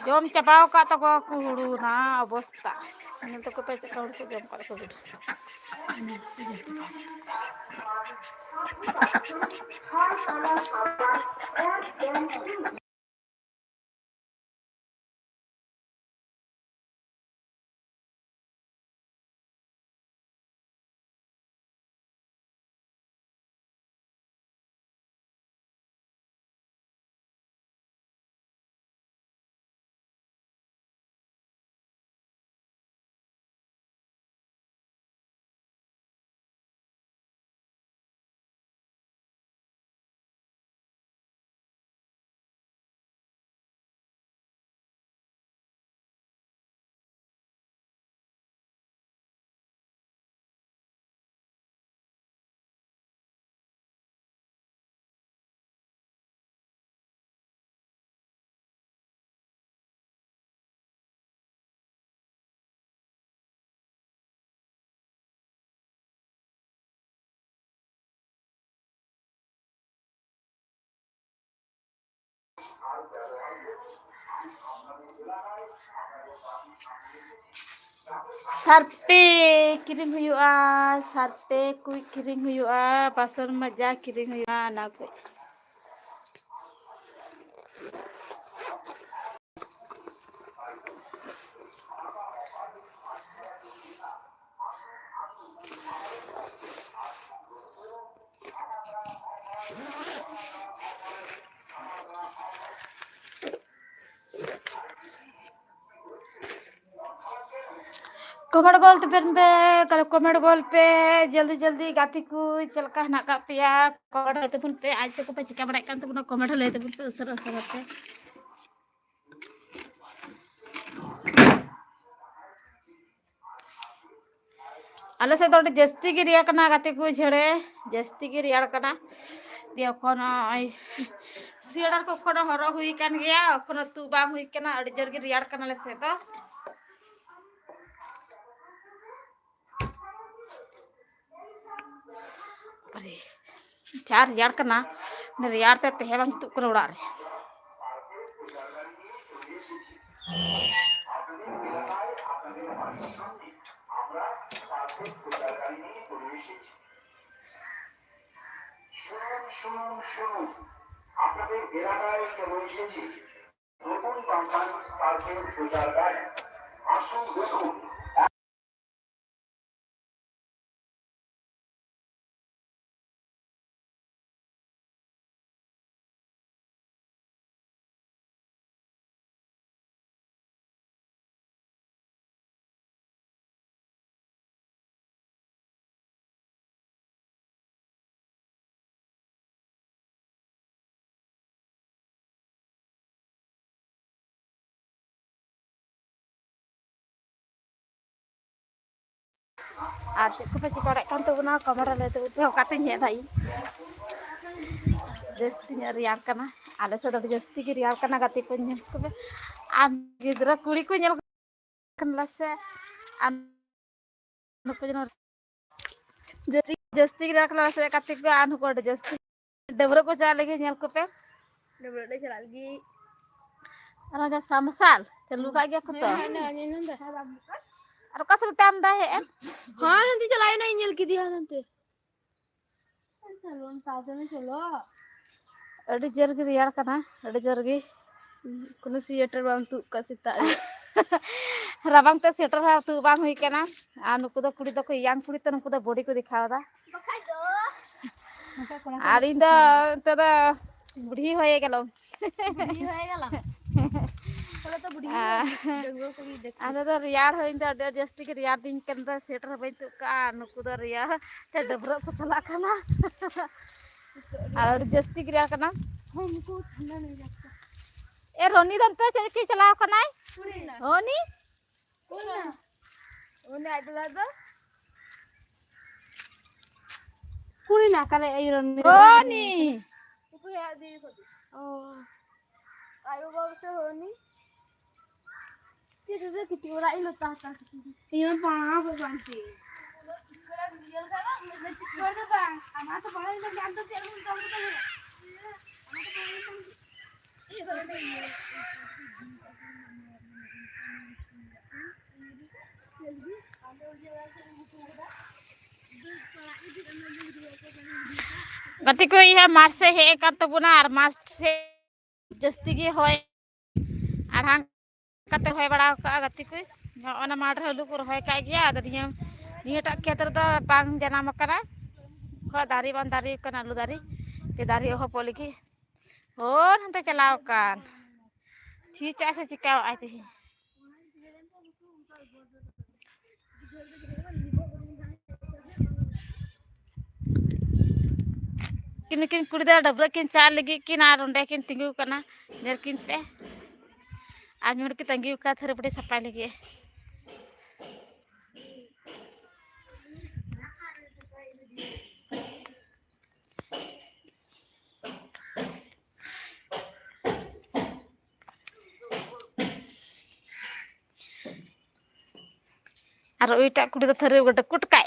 ᱡᱚᱢ ᱪᱟᱵᱟᱣ ᱟᱠᱟᱫ ᱛᱟᱠᱚᱣᱟ ᱠᱚ ᱦᱩᱲᱩ ᱱᱟ ᱚᱵᱚᱥᱛᱟ᱾ ᱧᱮᱞ ᱛᱟᱠᱚ ᱯᱮ ᱪᱮᱫ ᱞᱮᱠᱟ ᱦᱩᱲᱩ ᱠᱚ ᱡᱚᱢ ᱟᱠᱟᱫ ᱛᱟᱠᱚᱣᱟ ᱜᱤᱫᱽᱨᱟᱹ᱾ ᱧᱮᱞ ᱪᱟᱵᱟᱣ ᱟᱠᱟᱫ ᱛᱟᱠᱚᱣᱟ᱾ ᱥᱟᱨᱯᱮ ᱠᱤᱨᱤᱧ ᱦᱩᱭᱩᱜᱼᱟ, ᱥᱟᱨᱯᱮ ᱠᱚ ᱠᱤᱨᱤᱧ ᱦᱩᱭᱩᱜᱼᱟ, ᱵᱟᱥᱚᱱ ᱢᱟᱡᱟ ᱠᱤᱨᱤᱧ ᱦᱩᱭᱩᱜᱼᱟ, ᱚᱱᱟ ᱠᱚ᱾ ᱠᱚᱢᱮᱱᱴ ᱜᱚᱞ ᱛᱟᱵᱮᱱ ᱯᱮ, ᱠᱚᱢᱮᱱᱴ ᱜᱚᱞ ᱯᱮ ᱡᱚᱞᱫᱤ ᱡᱚᱞᱫᱤ ᱜᱟᱛᱮ ᱠᱚ, ᱪᱮᱫ ᱞᱮᱠᱟ ᱦᱮᱱᱟᱜ ᱟᱠᱟᱫ ᱯᱮᱭᱟ? ᱠᱚᱢᱮᱱᱴ ᱞᱟᱹᱭ ᱛᱟᱵᱚᱱ ᱯᱮ, ᱟᱨ ᱪᱮᱫ ᱠᱚᱯᱮ ᱪᱤᱠᱟ ᱵᱟᱲᱟᱭᱮᱫ ᱠᱟᱱ ᱛᱟᱵᱚᱱᱟ? ᱠᱚᱢᱮᱱᱴ ᱞᱟᱹᱭ ᱛᱟᱵᱚᱱ ᱯᱮ ᱩᱥᱟᱹᱨᱟ ᱩᱥᱟᱹᱨᱟ ᱛᱮ᱾ ᱟᱞᱮ ᱥᱮᱫ ᱫᱚ ᱟᱹᱰᱤ ᱡᱟᱹᱥᱛᱤ ᱜᱮ ᱨᱮᱭᱟᱲ ᱠᱟᱱᱟ ᱜᱟᱛᱮ ᱠᱚ, ᱡᱷᱮᱲᱮ ᱡᱟᱹᱥᱛᱤ ᱜᱮ ᱨᱮᱭᱟᱲ ᱠᱟᱱᱟ᱾ ᱫᱤᱭᱮ ᱮᱠᱷᱚᱱ ᱱᱚᱜᱼᱚᱭ ᱥᱤᱭᱟᱲᱟᱨ ᱠᱚ ᱮᱠᱷᱚᱱᱳ ᱦᱚᱨᱚᱜ ᱦᱩᱭ ᱠᱟᱱ ᱜᱮᱭᱟ, ᱮᱠᱷᱚᱱᱳ ᱛᱩ ᱵᱟᱝ ᱦᱩᱭ ᱠᱟᱱᱟ, ᱟᱹᱰᱤ ᱡᱳᱨ ᱜᱮ ᱨᱮᱭᱟᱲ ᱠᱟᱱᱟ ᱟᱞᱮ ᱥᱮᱫ ᱫᱚ᱾ ᱟᱨᱮ, ᱡᱟ ᱨᱮᱭᱟᱲ ᱠᱟᱱᱟ, ᱨᱮᱭᱟᱲ ᱛᱮ ᱛᱟᱦᱮᱸ ᱵᱟᱝ ᱡᱩᱛᱩᱜ ᱠᱟᱱᱟ ᱚᱲᱟᱜ ᱨᱮ᱾ সামনে আমরা সার্থক প্রচারকারী নিয়ে চলে এসেছি। শুনুন, শুনুন, শুনুন, আপনাদের এলাকায় চলে এসেছে নতুন কোম্পানি সার্থক প্রচারকারী। আসুন দেখুন। ᱟᱨ ᱪᱮᱫ ᱠᱚᱯᱮ ᱪᱤᱠᱟᱹ ᱵᱟᱲᱟᱭᱮᱫ ᱠᱟᱱ ᱛᱟᱵᱚᱱᱟ? ᱠᱚᱢᱮᱱᱴ ᱨᱮ ᱞᱟᱹᱭ ᱛᱟᱵᱚᱱ ᱯᱮ, ᱚᱠᱟᱛᱮᱧ ᱦᱮᱡ ᱮᱱᱟ ᱤᱧ᱾ ᱡᱟᱹᱥᱛᱤ ᱧᱚᱜ ᱨᱮᱭᱟᱲ ᱠᱟᱱᱟ, ᱟᱞᱮ ᱥᱮᱫ ᱫᱚ ᱟᱹᱰᱤ ᱡᱟᱹᱥᱛᱤ ᱜᱮ ᱨᱮᱭᱟᱲ ᱠᱟᱱᱟ᱾ ᱜᱟᱛᱮ ᱠᱚ ᱧᱮᱞ ᱠᱚᱯᱮ, ᱟᱨ ᱜᱤᱫᱽᱨᱟᱹ ᱠᱩᱲᱤ ᱠᱚ ᱧᱮᱞ ᱠᱟᱱᱟ ᱥᱮ, ᱟᱨ ᱱᱩᱠᱩ ᱡᱮᱱᱚ ᱡᱟᱹᱥᱛᱤ, ᱡᱟᱹᱥᱛᱤ ᱜᱮ ᱨᱟᱠᱷᱟ ᱥᱮ ᱠᱟᱛᱮ ᱠᱚ, ᱟᱨ ᱱᱩᱠᱩ ᱟᱹᱰᱤ ᱡᱟᱹᱥᱛᱤ ᱰᱟᱹᱵᱽᱨᱟᱹᱜ ᱠᱚ ᱪᱟᱞᱟᱜ ᱞᱟᱹᱜᱤᱫ, ᱧᱮᱞ ᱠᱚᱯᱮ᱾ ᱰᱟᱹᱵᱽᱨᱟᱹᱜ ᱞᱮ ᱪᱟᱞᱟᱜ ᱞᱟᱹᱜᱤᱫ᱾ ᱟᱨ ᱚᱱᱟ ᱡᱟᱦᱟᱸ ᱥᱟᱢᱥᱟᱞ ᱪᱟᱹᱞᱩ ᱠᱟᱜ ᱜᱮᱭᱟ ᱠᱚ ᱛᱚ᱾ ᱦᱮᱸ, ᱦᱮᱸ, ᱟᱸᱡᱚᱢ ᱫᱟ᱾ ᱟᱨ ᱚᱠᱟ ᱥᱮᱫ ᱛᱮ ᱟᱢ ᱫᱟ ᱦᱮᱡ ᱮᱱ? ᱦᱮᱸ, ᱦᱟᱱᱛᱮ ᱪᱟᱞᱟᱣ ᱮᱱᱟ, ᱤᱧ ᱧᱮᱞ ᱠᱮᱫᱮᱭᱟ ᱦᱟᱱᱛᱮ᱾ ᱟᱹᱰᱤ ᱡᱳᱨ ᱜᱮ ᱨᱮᱭᱟᱲ ᱠᱟᱱᱟ, ᱟᱹᱰᱤ ᱡᱳᱨ ᱜᱮ᱾ ᱠᱳᱱᱳ ᱥᱩᱭᱮᱴᱟᱨ ᱵᱟᱢ ᱛᱩᱫ ᱠᱟᱜ ᱥᱮᱛᱟᱜ ᱨᱮ᱾ ᱨᱟᱵᱟᱝ ᱛᱮ ᱥᱩᱭᱮᱴᱟᱨ ᱦᱚᱸ ᱛᱩᱫ ᱵᱟᱝ ᱦᱩᱭ ᱠᱟᱱᱟ᱾ ᱟᱨ ᱱᱩᱠᱩ ᱫᱚ ᱠᱩᱲᱤ ᱫᱚᱠᱚ ᱤᱭᱟᱝ ᱠᱩᱲᱤ ᱛᱚ, ᱱᱩᱠᱩ ᱫᱚ ᱵᱚᱰᱤ ᱠᱚ ᱫᱮᱠᱷᱟᱣ ᱮᱫᱟ᱾ ᱵᱟᱠᱷᱟᱡ ᱫᱚ᱾ ᱟᱨ ᱤᱧ ᱫᱚ ᱱᱤᱛᱚᱜ ᱫᱚ ᱵᱩᱰᱷᱤ ᱦᱚᱭᱮ ᱜᱮᱞᱚ᱾ ᱵᱩᱰᱷᱤ ᱦᱚᱭᱮ ᱜᱮᱞᱚ᱾ ᱛᱟᱦᱞᱮ ᱛᱚ ᱵᱩᱰᱷᱤ ᱟᱨ ᱰᱟᱺᱜᱩᱣᱟᱹ ᱠᱩᱲᱤ ᱫᱮᱠᱷ᱾ ᱟᱫᱚ ᱫᱚ ᱨᱮᱭᱟᱲ ᱦᱚᱸ ᱤᱧ ᱫᱚ ᱟᱹᱰᱤ ᱟᱸᱴ ᱡᱟᱹᱥᱛᱤ ᱜᱮ ᱨᱮᱭᱟᱲ ᱫᱤᱧ ᱠᱟᱱ ᱫᱚ, ᱥᱩᱭᱮᱴᱟᱨ ᱦᱚᱸ ᱵᱟᱹᱧ ᱛᱩᱫ ᱠᱟᱜᱼᱟ᱾ ᱱᱩᱠᱩ ᱫᱚ ᱨᱮᱭᱟᱲ ᱛᱮ ᱰᱟᱹᱵᱽᱨᱟᱹᱜ ᱠᱚ ᱪᱟᱞᱟᱜ ᱠᱟᱱᱟ᱾ ᱟᱨ ᱟᱹᱰᱤ ᱡᱟᱹᱥᱛᱤ ᱜᱮ ᱨᱮᱭᱟᱲ ᱠᱟᱱᱟ᱾ ᱦᱚᱸ, ᱱᱩᱠᱩ ᱴᱷᱟᱱᱰᱟ ᱱᱟᱹᱭ ᱡᱟᱹᱥᱛᱤ᱾ ᱮ, ᱨᱚᱱᱤ ᱫᱚ ᱚᱱᱛᱮ ᱪᱮᱫ ᱠᱤ ᱪᱟᱞᱟᱣ ᱠᱟᱱᱟᱭ? ᱠᱩᱲᱤ ᱱᱟ᱾ ᱨᱚᱱᱤ? ᱠᱩᱲᱤ ᱱᱟ᱾ ᱩᱱᱤ ᱟᱡ ᱫᱟᱫᱟ ᱫᱚ? ᱠᱩᱲᱤ ᱱᱟ ᱚᱠᱟᱨᱮ ᱟᱭᱩ ᱨᱚᱱᱤ? ᱨᱚᱱᱤ᱾ ᱚᱠᱚᱭ ᱟᱡ ᱫᱤᱫᱤ ᱠᱚ? ᱚ᱾ ᱟᱡ ᱵᱟᱵᱟ ᱥᱮ ᱨᱚᱱᱤ? ᱪᱮᱫ ᱨᱮ ᱠᱤᱪᱷᱩ ᱚᱲᱟᱜ ᱤᱧ ᱞᱚᱛᱟ ᱦᱟᱛᱟᱲ ᱠᱮᱫᱟ᱾ ᱤᱧ ᱢᱟ ᱯᱟᱲᱦᱟᱣ ᱠᱚ ᱵᱟᱝ ᱪᱮᱫ᱾ ᱪᱤᱠᱟᱹᱲ ᱫᱚ ᱵᱟᱝ, ᱟᱢᱟᱜ ᱛᱚ ᱵᱟᱲᱟᱭ ᱢᱮᱱᱟᱜ ᱜᱮᱭᱟ, ᱟᱢ ᱫᱚ ᱪᱮᱫ ᱮᱢ ᱠᱟᱹᱢᱤ ᱠᱟᱱᱟ? ᱟᱢᱟᱜ ᱫᱚ ᱵᱟᱲᱟᱭ ᱢᱮᱱᱟᱜ ᱜᱮᱭᱟ᱾ ᱜᱟᱛᱮ ᱠᱚ, ᱤᱭᱟᱹ ᱢᱟᱴᱷ ᱥᱮᱫ ᱦᱮᱡ ᱟᱠᱟᱱ ᱛᱟᱵᱚᱱᱟ ᱟᱨ ᱢᱟᱴᱷ ᱥᱮᱫ ᱡᱟᱹᱥᱛᱤ ᱜᱮ ᱦᱚᱭ ᱟᱲᱟᱝ ᱠᱟᱛᱮ ᱨᱚᱦᱚᱭ ᱵᱟᱲᱟ ᱟᱠᱟᱜᱼᱟ ᱜᱟᱛᱮ ᱠᱚ᱾ ᱱᱚᱜᱼᱚ ᱱᱟ ᱢᱟᱴᱷ ᱨᱮ ᱟᱹᱞᱩ ᱠᱚ ᱨᱚᱦᱚᱭ ᱠᱟᱜ ᱜᱮᱭᱟ, ᱟᱫᱚ ᱱᱤᱭᱟᱹ, ᱱᱤᱭᱟᱹᱴᱟᱜ ᱠᱷᱮᱛ ᱨᱮᱫᱚ ᱵᱟᱝ ᱡᱟᱱᱟᱢ ᱟᱠᱟᱱᱟ, ᱛᱷᱚᱲᱟ ᱫᱟᱨᱮ ᱵᱟᱝ ᱫᱟᱨᱮ ᱟᱠᱟᱱᱟ ᱟᱹᱞᱩ ᱫᱟᱨᱮ, ᱛᱮ ᱫᱟᱨᱮ ᱮᱦᱚᱵᱚᱜ ᱞᱟᱹᱜᱤᱫ᱾ ᱦᱳᱨ ᱦᱟᱱᱛᱮ ᱪᱟᱞᱟᱣ ᱟᱠᱟᱱ, ᱪᱮᱫ ᱪᱟᱜ ᱥᱮ ᱪᱤᱠᱟᱣᱟᱜᱼᱟᱭ ᱛᱮᱦᱮᱧ᱾ ᱠᱤᱱ, ᱱᱩᱠᱤᱱ ᱠᱩᱲᱤ ᱫᱚ ᱰᱟᱹᱵᱽᱨᱟᱹᱜ ᱠᱤᱱ ᱪᱟᱞᱟᱜ ᱞᱟᱹᱜᱤᱫ ᱠᱤᱱ ᱟᱨ ᱚᱸᱰᱮ ᱠᱤᱱ ᱛᱤᱸᱜᱩ ᱠᱟᱱᱟ᱾ ᱧᱮᱞ ᱠᱤᱱ ᱯᱮ, ᱟᱨ ᱢᱤᱫ ᱦᱚᱲ ᱠᱤᱱ ᱛᱟᱺᱜᱤ ᱟᱠᱟᱫ ᱛᱷᱟᱹᱨᱤ ᱵᱟᱹᱴᱤ ᱥᱟᱯᱷᱟᱭ ᱞᱟᱹᱜᱤᱫ᱾ ᱟᱨ ᱩᱱᱤᱴᱟᱜ ᱠᱩᱲᱤ ᱫᱚ ᱛᱷᱟᱹᱨᱤ ᱰᱟᱹᱠᱩᱴ ᱠᱟᱭ᱾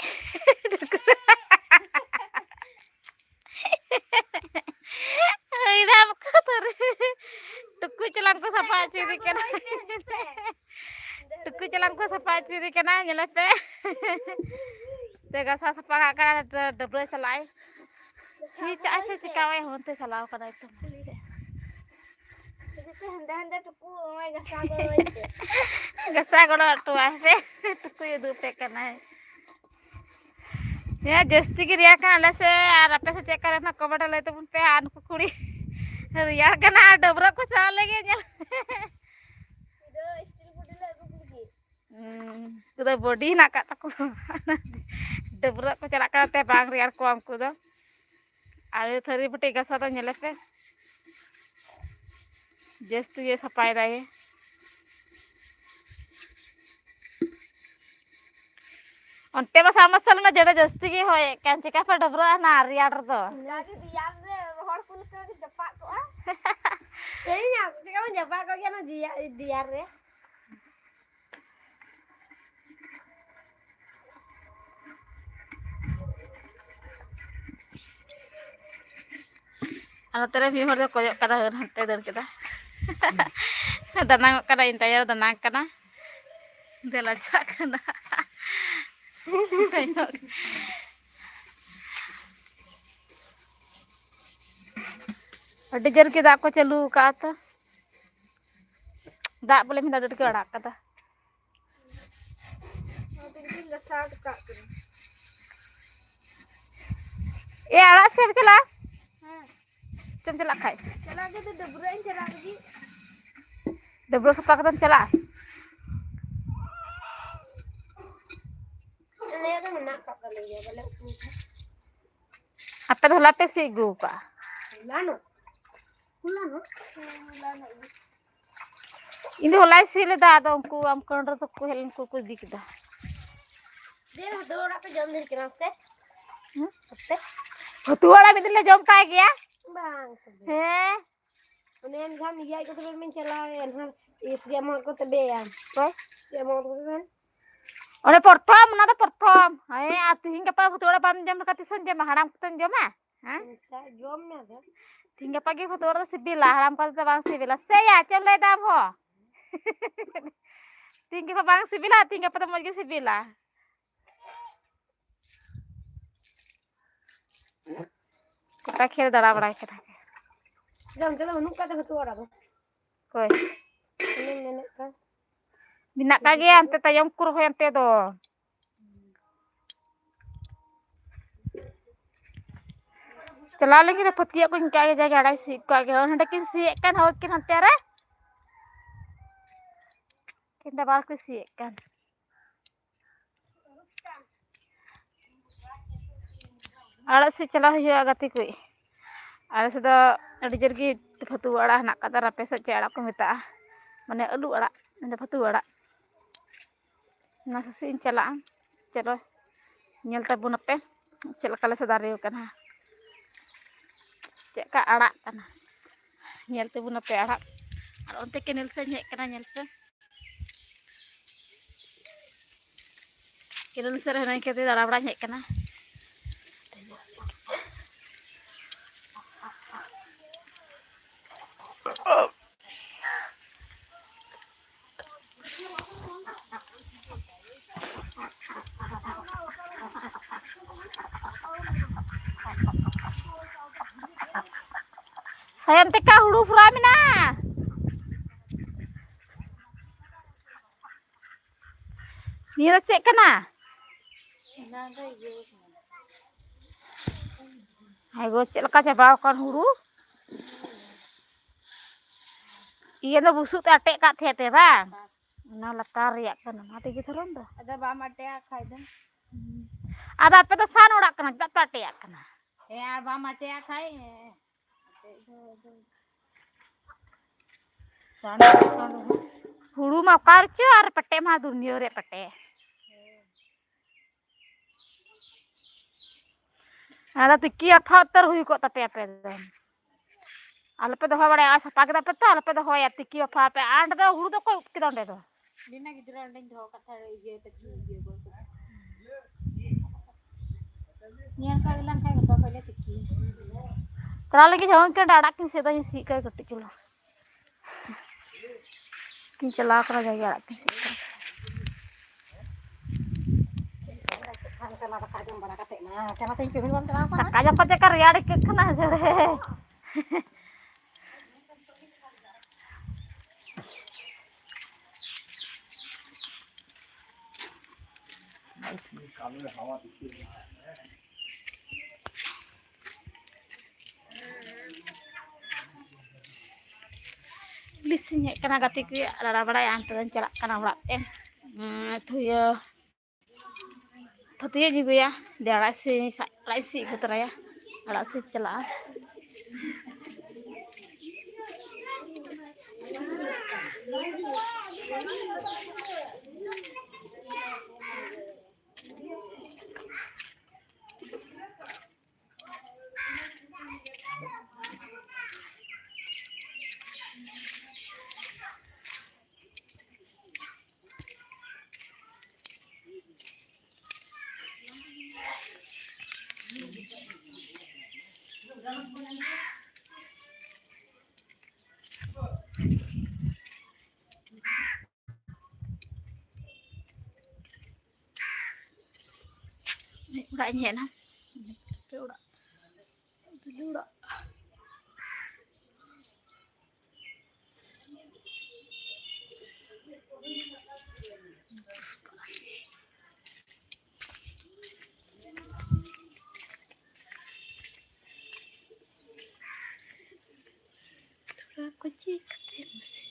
ᱩᱱᱤ ᱫᱚ ᱵᱟᱠᱚ ᱛᱷᱟᱹᱨᱤ᱾ ᱴᱩᱠᱩᱡ ᱪᱟᱞᱟᱝ ᱠᱚ ᱥᱟᱯᱷᱟ ᱦᱚᱪᱚᱭᱮᱫᱮ ᱠᱟᱱᱟ᱾ ᱴᱩᱠᱩᱡ ᱪᱟᱞᱟᱝ ᱠᱚ ᱥᱟᱯᱷᱟ ᱦᱚᱪᱚᱭᱮᱫᱮ ᱠᱟᱱᱟ, ᱧᱮᱞᱮ ᱯᱮ᱾ ᱛᱮ ᱜᱟᱥᱟᱣ ᱥᱟᱯᱷᱟ ᱠᱟᱜ ᱠᱟᱱᱟ, ᱰᱟᱹᱵᱽᱨᱟᱹ ᱪᱟᱞᱟᱜ ᱟᱭ᱾ ᱪᱮᱫ ᱪᱟᱜ ᱥᱮ ᱪᱤᱠᱟᱣᱟᱭ, ᱦᱚᱱᱛᱮ ᱪᱟᱞᱟᱣ ᱠᱟᱱᱟᱭ ᱛᱚ᱾ ᱦᱮᱸᱫᱮ ᱦᱮᱸᱫᱮ ᱴᱩᱠᱩᱡ, ᱱᱚᱜᱼᱚᱭ ᱜᱟᱥᱟᱣ ᱜᱚᱲᱚ ᱟᱭ ᱯᱮ᱾ ᱜᱟᱥᱟᱣ ᱜᱚᱲᱚ ᱦᱚᱴᱚ ᱟᱭ ᱯᱮ᱾ ᱴᱩᱠᱩᱡ ᱩᱫᱩᱜ ᱟᱯᱮ ᱠᱟᱱᱟᱭ᱾ ᱦᱮᱸ, ᱡᱟᱹᱥᱛᱤ ᱜᱮ ᱨᱮᱭᱟᱲ ᱠᱟᱱᱟ ᱟᱞᱮ ᱥᱮᱫ᱾ ᱟᱨ ᱟᱯᱮ ᱥᱮᱫ ᱪᱮᱫ ᱞᱮᱠᱟ ᱨᱮᱭᱟᱲ ᱠᱟᱱᱟ, comment ᱨᱮ ᱞᱟᱹᱭ ᱛᱟᱵᱚᱱ ᱯᱮ᱾ ᱟᱨ ᱱᱩᱠᱩ ᱠᱩᱲᱤ ᱨᱮᱭᱟᱲ ᱠᱟᱱᱟ ᱟᱨ ᱰᱟᱹᱵᱽᱨᱟᱹᱜ ᱠᱚ ᱪᱟᱞᱟᱜ ᱞᱟᱹᱜᱤᱫ, ᱧᱮᱞ ᱯᱮ᱾ ᱦᱩᱸ, ᱩᱱᱠᱩ ᱫᱚ body ᱦᱮᱱᱟᱜ ᱟᱠᱟᱫ ᱛᱟᱠᱚᱣᱟ᱾ ᱰᱟᱹᱵᱽᱨᱟᱹᱜ ᱠᱚ ᱪᱟᱞᱟᱜ ᱠᱟᱱᱟ ᱛᱮ ᱵᱟᱝ ᱨᱮᱭᱟᱲ ᱠᱚᱣᱟ ᱩᱱᱠᱩ ᱫᱚ᱾ ᱟᱨ ᱛᱷᱟᱹᱨᱤ ᱵᱟᱹᱴᱤ ᱜᱟᱥᱟᱣ ᱫᱚ ᱧᱮᱞᱮ ᱯᱮ, ᱡᱟᱹᱥᱛᱤ ᱜᱮ ᱥᱟᱯᱷᱟᱭ ᱫᱟᱭ᱾ ᱚᱱᱛᱮ ᱢᱟ ᱥᱟᱵ ᱢᱟᱨᱥᱟᱞ ᱢᱟ ᱡᱮᱰᱮ ᱡᱟᱹᱥᱛᱤ ᱜᱮ ᱦᱚᱭᱮᱫ ᱠᱟᱱ, ᱪᱮᱠᱟ ᱯᱮ ᱰᱟᱹᱵᱽᱨᱟᱹᱜᱼᱟ ᱱᱟ ᱨᱮᱭᱟᱲ ᱨᱮᱫᱚ? ᱚᱱᱠᱟ ᱜᱮ ᱨᱮᱭᱟᱲ ᱨᱮ ᱨᱚᱦᱚᱲ ᱠᱚ ᱞᱮᱠᱟ ᱜᱮ ᱡᱟᱯᱟᱜ ᱠᱚᱜᱼᱟ᱾ ᱛᱮᱦᱮᱧ ᱪᱮᱠᱟ ᱵᱚᱱ ᱡᱟᱯᱟᱜ ᱠᱚᱜ ᱜᱮᱭᱟ ᱚᱱᱟ ᱫᱮᱭᱟ-, ᱫᱮᱭᱟᱨ ᱨᱮ᱾ ᱟᱨ ᱱᱚᱛᱮ ᱨᱮ ᱢᱤᱫ ᱦᱚᱲ ᱫᱚ ᱠᱚᱭᱚᱜ ᱠᱟᱫᱟ, ᱦᱟᱹᱨ ᱦᱟᱱᱛᱮ ᱫᱟᱹᱲ ᱠᱮᱫᱟ᱾ ᱫᱟᱱᱟᱝᱚᱜ ᱠᱟᱱᱟ, ᱤᱧ ᱛᱟᱭᱚᱢ ᱨᱮ ᱫᱟᱱᱟᱝ ᱠᱟᱱᱟ᱾ ᱫᱮᱞᱟ ᱪᱟᱜ ᱠᱟᱱᱟ᱾ ᱟᱹᱰᱤ ᱡᱳᱨ ᱜᱮ ᱫᱟᱜ ᱠᱚ ᱪᱟᱹᱞᱩ ᱟᱠᱟᱫᱼᱟ ᱛᱚ᱾ ᱫᱟᱜ ᱵᱚᱞᱮ ᱢᱤᱫ ᱫᱷᱟᱣ ᱟᱹᱰᱤ ᱟᱸᱴ ᱜᱮ ᱟᱲᱟᱜ ᱠᱟᱫᱟ᱾ ᱮ, ᱟᱲᱟᱜ ᱥᱮᱫ ᱮᱢ ᱪᱟᱞᱟᱜᱼᱟ? ᱪᱚᱢ ᱪᱟᱞᱟᱜ ᱠᱷᱟᱡ? ᱪᱟᱞᱟᱜ ᱜᱮ, ᱰᱟᱹᱵᱽᱨᱟᱹᱜ ᱤᱧ ᱪᱟᱞᱟᱜ ᱞᱟᱹᱜᱤᱫ᱾ ᱰᱟᱹᱵᱽᱨᱟᱹ ᱥᱟᱯᱷᱟ ᱠᱟᱛᱮᱢ ᱪᱟᱞᱟᱜᱼᱟ? ᱟᱞᱮᱭᱟᱜ ᱫᱚ ᱢᱮᱱᱟᱜ ᱠᱟᱜ ᱛᱟᱞᱮ ᱜᱮᱭᱟ, ᱵᱟᱞᱮ ᱩᱛᱩᱭ ᱫᱟ᱾ ᱟᱯᱮ ᱫᱚ ᱦᱚᱞᱟ ᱯᱮ ᱥᱤ ᱟᱹᱜᱩ ᱠᱟᱜᱼᱟ? ᱦᱚᱞᱟᱱᱚᱜ᱾ ᱦᱚᱞᱟᱱᱚᱜ᱾ ᱦᱚᱞᱟᱱᱚᱜ ᱜᱮ᱾ ᱤᱧ ᱫᱚ ᱦᱚᱞᱟᱧ ᱥᱤ ᱞᱮᱫᱟ, ᱟᱫᱚ ᱩᱱᱠᱩ ᱟᱢ ᱠᱚᱱᱰᱨᱚ ᱛᱟᱠᱚ ᱠᱚ ᱦᱮᱡ ᱞᱮᱱ, ᱩᱱᱠᱩ ᱠᱚ ᱤᱫᱤ ᱠᱮᱫᱟ᱾ ᱫᱮ, ᱵᱷᱟᱫᱩ ᱟᱲᱟᱜ ᱯᱮ ᱡᱚᱢ ᱞᱮᱫ ᱠᱟᱱᱟ ᱥᱮ? ᱦᱮᱸ? ᱚᱛᱮ? ᱵᱷᱟᱹᱛᱩ ᱟᱲᱟᱜ ᱢᱤᱫ ᱫᱤᱱ ᱞᱮ ᱡᱚᱢ ᱠᱟᱭ ᱜᱮᱭᱟ᱾ ᱵᱟᱝ ᱛᱚᱵᱮ᱾ ᱦᱮᱸ᱾ ᱚᱱᱮ ᱮᱱᱠᱷᱟᱱ ᱤᱭᱟᱹ ᱠᱚ ᱛᱚᱵᱮ ᱵᱮᱱ ᱪᱟᱞᱟᱣ ᱮᱱ ᱦᱟᱸᱜ, ᱤᱥ ᱜᱮ ᱟᱢᱟᱜ ᱠᱚ ᱛᱚᱵᱮ ᱭᱟ᱾ ᱚᱠᱚᱭ? ᱥᱮ ᱟᱢᱟᱜ ᱠᱚ ᱛᱚᱵᱮ? ᱚᱱᱮ ᱯᱨᱚᱛᱷᱚᱢ, ᱚᱱᱟ ᱫᱚ ᱯᱨᱚᱛᱷᱚᱢ᱾ ᱦᱮᱸ, ᱟᱨ ᱛᱤᱦᱤᱧ ᱜᱟᱯᱟ ᱵᱷᱟᱹᱛᱩ ᱟᱲᱟᱜ ᱵᱟᱢ ᱡᱚᱢ ᱞᱮᱠᱷᱟᱱ ᱛᱤᱥᱮᱢ ᱡᱚᱢᱟ? ᱦᱟᱲᱟᱢ ᱠᱟᱛᱮᱢ ᱡᱚᱢᱟ? ᱦᱮᱸ? ᱚᱱᱠᱟ ᱡᱚᱢ ᱢᱮ ᱟᱫᱚ᱾ ᱛᱤᱦᱤᱧ ᱜᱟᱯᱟ ᱜᱮ ᱵᱷᱟᱹᱛᱩ ᱟᱲᱟᱜ ᱫᱚ ᱥᱤᱵᱤᱞᱟ, ᱦᱟᱲᱟᱢ ᱠᱟᱛᱮ ᱫᱚ ᱵᱟᱝ ᱥᱤᱵᱤᱞᱟ᱾ ᱥᱮᱭᱟ, ᱪᱮᱫ ᱮᱢ ᱞᱟᱹᱭᱫᱟ ᱟᱢ ᱦᱚᱸ? ᱛᱤᱦᱤᱧ ᱜᱟᱯᱟ ᱵᱟᱝ ᱥᱤᱵᱤᱞᱟ, ᱛᱤᱦᱤᱧ ᱜᱟᱯᱟ ᱫᱚ ᱢᱚᱡᱽ ᱜᱮ ᱥᱤᱵᱤᱞᱟ᱾ ᱜᱚᱴᱟ ᱠᱷᱮᱛ ᱫᱟᱬᱟ ᱵᱟᱲᱟᱭ ᱠᱟᱱᱟ᱾ ᱡᱟᱢ ᱪᱟᱞᱟᱜ ᱵᱟᱹᱱᱩᱜ ᱠᱟᱫ ᱛᱟᱯᱮ ᱛᱚ ᱚᱲᱟᱜ ᱫᱚ? ᱚᱠᱚᱭ? ᱚᱱᱮᱢ ᱢᱮᱱᱮᱫ ᱠᱟᱱ᱾ ᱢᱮᱱᱟᱜ ᱠᱟᱜ ᱜᱮᱭᱟ, ᱚᱱᱛᱮ ᱛᱟᱭᱚᱢ ᱠᱚ ᱨᱚᱦᱚᱭ ᱚᱱᱛᱮ ᱫᱚ᱾ ᱪᱟᱞᱟᱣ ᱞᱮᱱ ᱜᱮ ᱯᱷᱟᱹᱛᱭᱟᱹᱜ ᱠᱚᱧ ᱠᱟᱜ ᱜᱮ, ᱡᱟᱜᱮ ᱟᱲᱟᱭ ᱥᱤᱫ ᱠᱟᱜ ᱜᱮ᱾ ᱦᱚᱸ, ᱱᱚᱸᱰᱮ ᱠᱤᱱ ᱥᱤᱭᱮᱫ ᱠᱟᱱ, ᱦᱳᱭ ᱠᱤᱱ ᱦᱟᱱᱛᱮ ᱨᱮ᱾ ᱠᱤᱱ ᱫᱚ ᱵᱟᱨ ᱠᱚ ᱥᱤᱭᱮᱫ ᱠᱟᱱ᱾ ᱟᱲᱟᱜ ᱥᱤᱫ ᱪᱟᱞᱟᱣ ᱦᱩᱭᱩᱜᱼᱟ ᱜᱟᱛᱮ ᱠᱚ᱾ ᱟᱞᱮ ᱥᱮᱫ ᱫᱚ ᱟᱹᱰᱤ ᱡᱳᱨ ᱜᱮ ᱯᱷᱟᱹᱛᱩᱣᱟᱹ ᱟᱲᱟᱜ ᱦᱮᱱᱟᱜ ᱠᱟᱫᱟ, ᱟᱨ ᱟᱯᱮ ᱥᱮᱫ ᱪᱮᱫ ᱟᱲᱟᱜ ᱠᱚ ᱢᱮᱛᱟᱜᱼᱟ? ᱢᱟᱱᱮ ᱟᱹᱞᱩ ᱟᱲᱟᱜ, ᱢᱮᱱᱫᱚ ᱯᱷᱟᱹᱛᱩᱣᱟᱹ ᱟᱲᱟᱜ᱾ ᱚᱱᱟ ᱥᱮᱫ ᱤᱧ ᱪᱟᱞᱟᱜᱼᱟ᱾ ᱪᱚᱞᱚ, ᱧᱮᱞ ᱛᱟᱵᱚᱱ ᱟᱯᱮ ᱪᱮᱫ ᱞᱮᱠᱟ ᱞᱮ ᱥᱮᱫᱟ ᱨᱮᱣ ᱠᱟᱱᱟ, ᱪᱮᱫ ᱞᱮᱠᱟ ᱟᱲᱟᱜ ᱠᱟᱱᱟ᱾ ᱧᱮᱞ ᱛᱟᱵᱚᱱ ᱟᱯᱮ ᱟᱲᱟᱜ᱾ ᱟᱨ ᱚᱱᱛᱮ ᱠᱮᱱᱮᱞ ᱥᱮᱫ ᱤᱧ ᱦᱮᱡ ᱠᱟᱱᱟ, ᱧᱮᱞ ᱯᱮ᱾ ᱠᱮᱱᱮᱞ ᱥᱮᱫ ᱨᱮ ᱦᱤᱱᱟᱹᱧ ᱠᱷᱟᱹᱛᱤᱨ ᱫᱟᱬᱟ ᱵᱟᱲᱟᱧ ᱦᱮᱡ ᱠᱟᱱᱟ᱾ ᱛᱟᱭᱚᱢ ᱛᱮᱠᱟ ᱦᱩᱲᱩ ᱯᱷᱚᱨᱟᱣ ᱢᱮᱱᱟᱜᱼᱟ᱾ ᱱᱤᱭᱟᱹ ᱫᱚ ᱪᱮᱫ ᱠᱟᱱᱟ? ᱦᱟᱭ ᱜᱚ, ᱪᱮᱫ ᱞᱮᱠᱟ ᱪᱟᱵᱟᱣ ᱟᱠᱟᱱ ᱦᱩᱲᱩ᱾ ᱤᱭᱟᱹ ᱫᱚ ᱵᱩᱥᱩᱵ ᱛᱮ ᱟᱴᱮᱫ ᱠᱟᱜ ᱛᱟᱦᱮᱸ ᱯᱮ ᱵᱟᱝ? ᱚᱱᱟ ᱞᱟᱛᱟᱨ ᱨᱮᱭᱟᱜ ᱠᱟᱱᱟ, ᱚᱱᱟ ᱛᱮᱜᱮ ᱫᱷᱚᱨᱚᱱ ᱫᱚ᱾ ᱟᱫᱚ ᱵᱟᱢ ᱟᱴᱮᱭᱟᱜ ᱠᱷᱟᱡ ᱫᱚ? ᱟᱫᱚ ᱟᱯᱮ ᱫᱚ ᱥᱟᱱ ᱚᱲᱟᱜ ᱠᱟᱱᱟ, ᱪᱮᱫᱟᱜ ᱯᱮ ᱟᱴᱮᱭᱟᱜ ᱠᱟᱱᱟ? ᱦᱮᱸ, ᱟᱨ ᱵᱟᱢ ᱟᱴᱮᱭᱟᱜ ᱠᱷᱟᱡ, ᱦᱮᱸ᱾ ᱦᱩᱲᱩ ᱢᱟ ᱚᱠᱟ ᱨᱮᱪᱚ ᱟᱨ ᱯᱟᱴᱮ ᱢᱟ ᱫᱩᱱᱭᱟᱹ ᱨᱮ ᱯᱟᱴᱮ᱾ ᱟᱫᱚ ᱛᱤᱠᱤ ᱟᱯᱷᱟ ᱩᱛᱟᱹᱨ ᱦᱩᱭ ᱠᱚᱜ ᱛᱟᱯᱮᱭᱟ ᱟᱯᱮ ᱫᱚ᱾ ᱟᱞᱚᱯᱮ ᱫᱚᱦᱚ ᱵᱟᱲᱟᱭᱟ, ᱥᱟᱯᱷᱟ ᱠᱮᱫᱟ ᱯᱮ ᱛᱚ, ᱟᱞᱚᱯᱮ ᱫᱚᱦᱚᱭᱟ, ᱛᱤᱠᱤ ᱟᱯᱷᱟ ᱯᱮ᱾ ᱟᱨ ᱚᱸᱰᱮ ᱫᱚ ᱦᱩᱲᱩ ᱫᱚ ᱚᱠᱚᱭ ᱩᱵ ᱠᱮᱫᱟ ᱚᱸᱰᱮ ᱫᱚ? ᱵᱤᱱᱟ ᱜᱤᱫᱽᱨᱟᱹ ᱚᱸᱰᱮᱧ ᱫᱚᱦᱚ ᱠᱟᱜ ᱛᱟᱦᱮᱸ, ᱤᱭᱟᱹ ᱛᱟᱹᱠᱤᱱ ᱤᱭᱟᱹ ᱜᱚᱞᱯᱚ᱾ ᱧᱮᱞ ᱠᱟᱜ ᱜᱮᱞᱟᱝ ᱠᱷᱟᱡ ᱜᱟᱯᱟ ᱠᱷᱚᱡ ᱞᱮ ᱛᱤᱠᱤᱭᱟ᱾ ᱛᱟᱦᱞᱮ ᱞᱟᱹᱜᱤᱫ ᱦᱚᱸ ᱩᱱᱠᱤᱱ ᱟᱲᱟᱜ ᱠᱤᱱ ᱥᱮᱫ ᱫᱚᱧ ᱥᱤᱫ ᱠᱟᱜ ᱠᱟᱹᱴᱤᱡ ᱪᱩᱞᱩᱝ᱾ ᱠᱤᱱ ᱪᱟᱞᱟᱣ ᱠᱟᱱᱟ ᱡᱟᱭᱜᱟ ᱟᱲᱟᱜ ᱠᱤᱱ ᱥᱤᱫ ᱠᱟᱜ᱾ ᱠᱷᱟᱱ ᱠᱟᱱᱟ ᱫᱟᱠᱟ ᱡᱚᱢ ᱵᱟᱲᱟ ᱠᱟᱛᱮ ᱢᱟ, ᱪᱟᱞᱟᱣ ᱛᱮᱧ ᱠᱟᱹᱢᱤ ᱵᱟᱢ ᱪᱟᱞᱟᱣ ᱠᱟᱱᱟ? ᱫᱟᱠᱟ ᱡᱚᱢ ᱠᱟᱛᱮ ᱚᱠᱟ ᱨᱮᱭᱟᱲ ᱟᱹᱭᱠᱟᱹᱜ ᱠᱟᱱᱟ ᱡᱟᱹᱲᱮ᱾ ᱤᱝᱞᱤᱥ ᱤᱧ ᱦᱮᱡ ᱠᱟᱱᱟ ᱜᱟᱛᱮ ᱠᱚ ᱞᱟᱲᱟ ᱵᱟᱲᱟᱭᱟ, ᱚᱱᱛᱮ ᱫᱚᱧ ᱪᱟᱞᱟᱜ ᱠᱟᱱᱟ ᱚᱲᱟᱜ ᱛᱮ᱾ ᱩᱸ, ᱛᱷᱩᱭᱟᱹ ᱯᱷᱟᱹᱛᱭᱟᱹᱜ ᱤᱧ ᱟᱹᱜᱩᱭᱟ, ᱫᱮ ᱟᱲᱟᱜ ᱥᱤᱫ ᱥᱟᱵ, ᱟᱲᱟᱜ ᱥᱤᱫ ᱟᱹᱜᱩ ᱛᱚᱨᱟᱭᱟ, ᱟᱲᱟᱜ ᱥᱤᱫ ᱪᱟᱞᱟᱜᱼᱟ᱾ ᱚᱲᱟᱜ ᱤᱧ ᱦᱮᱡ ᱮᱱᱟ᱾ ᱟᱯᱮ ᱚᱲᱟᱜ, ᱟᱞᱮ ᱚᱲᱟᱜ᱾ ᱛᱷᱚᱲᱟ ᱠᱚᱪᱤ ᱠᱟᱛᱮ ᱢᱟᱥᱮ᱾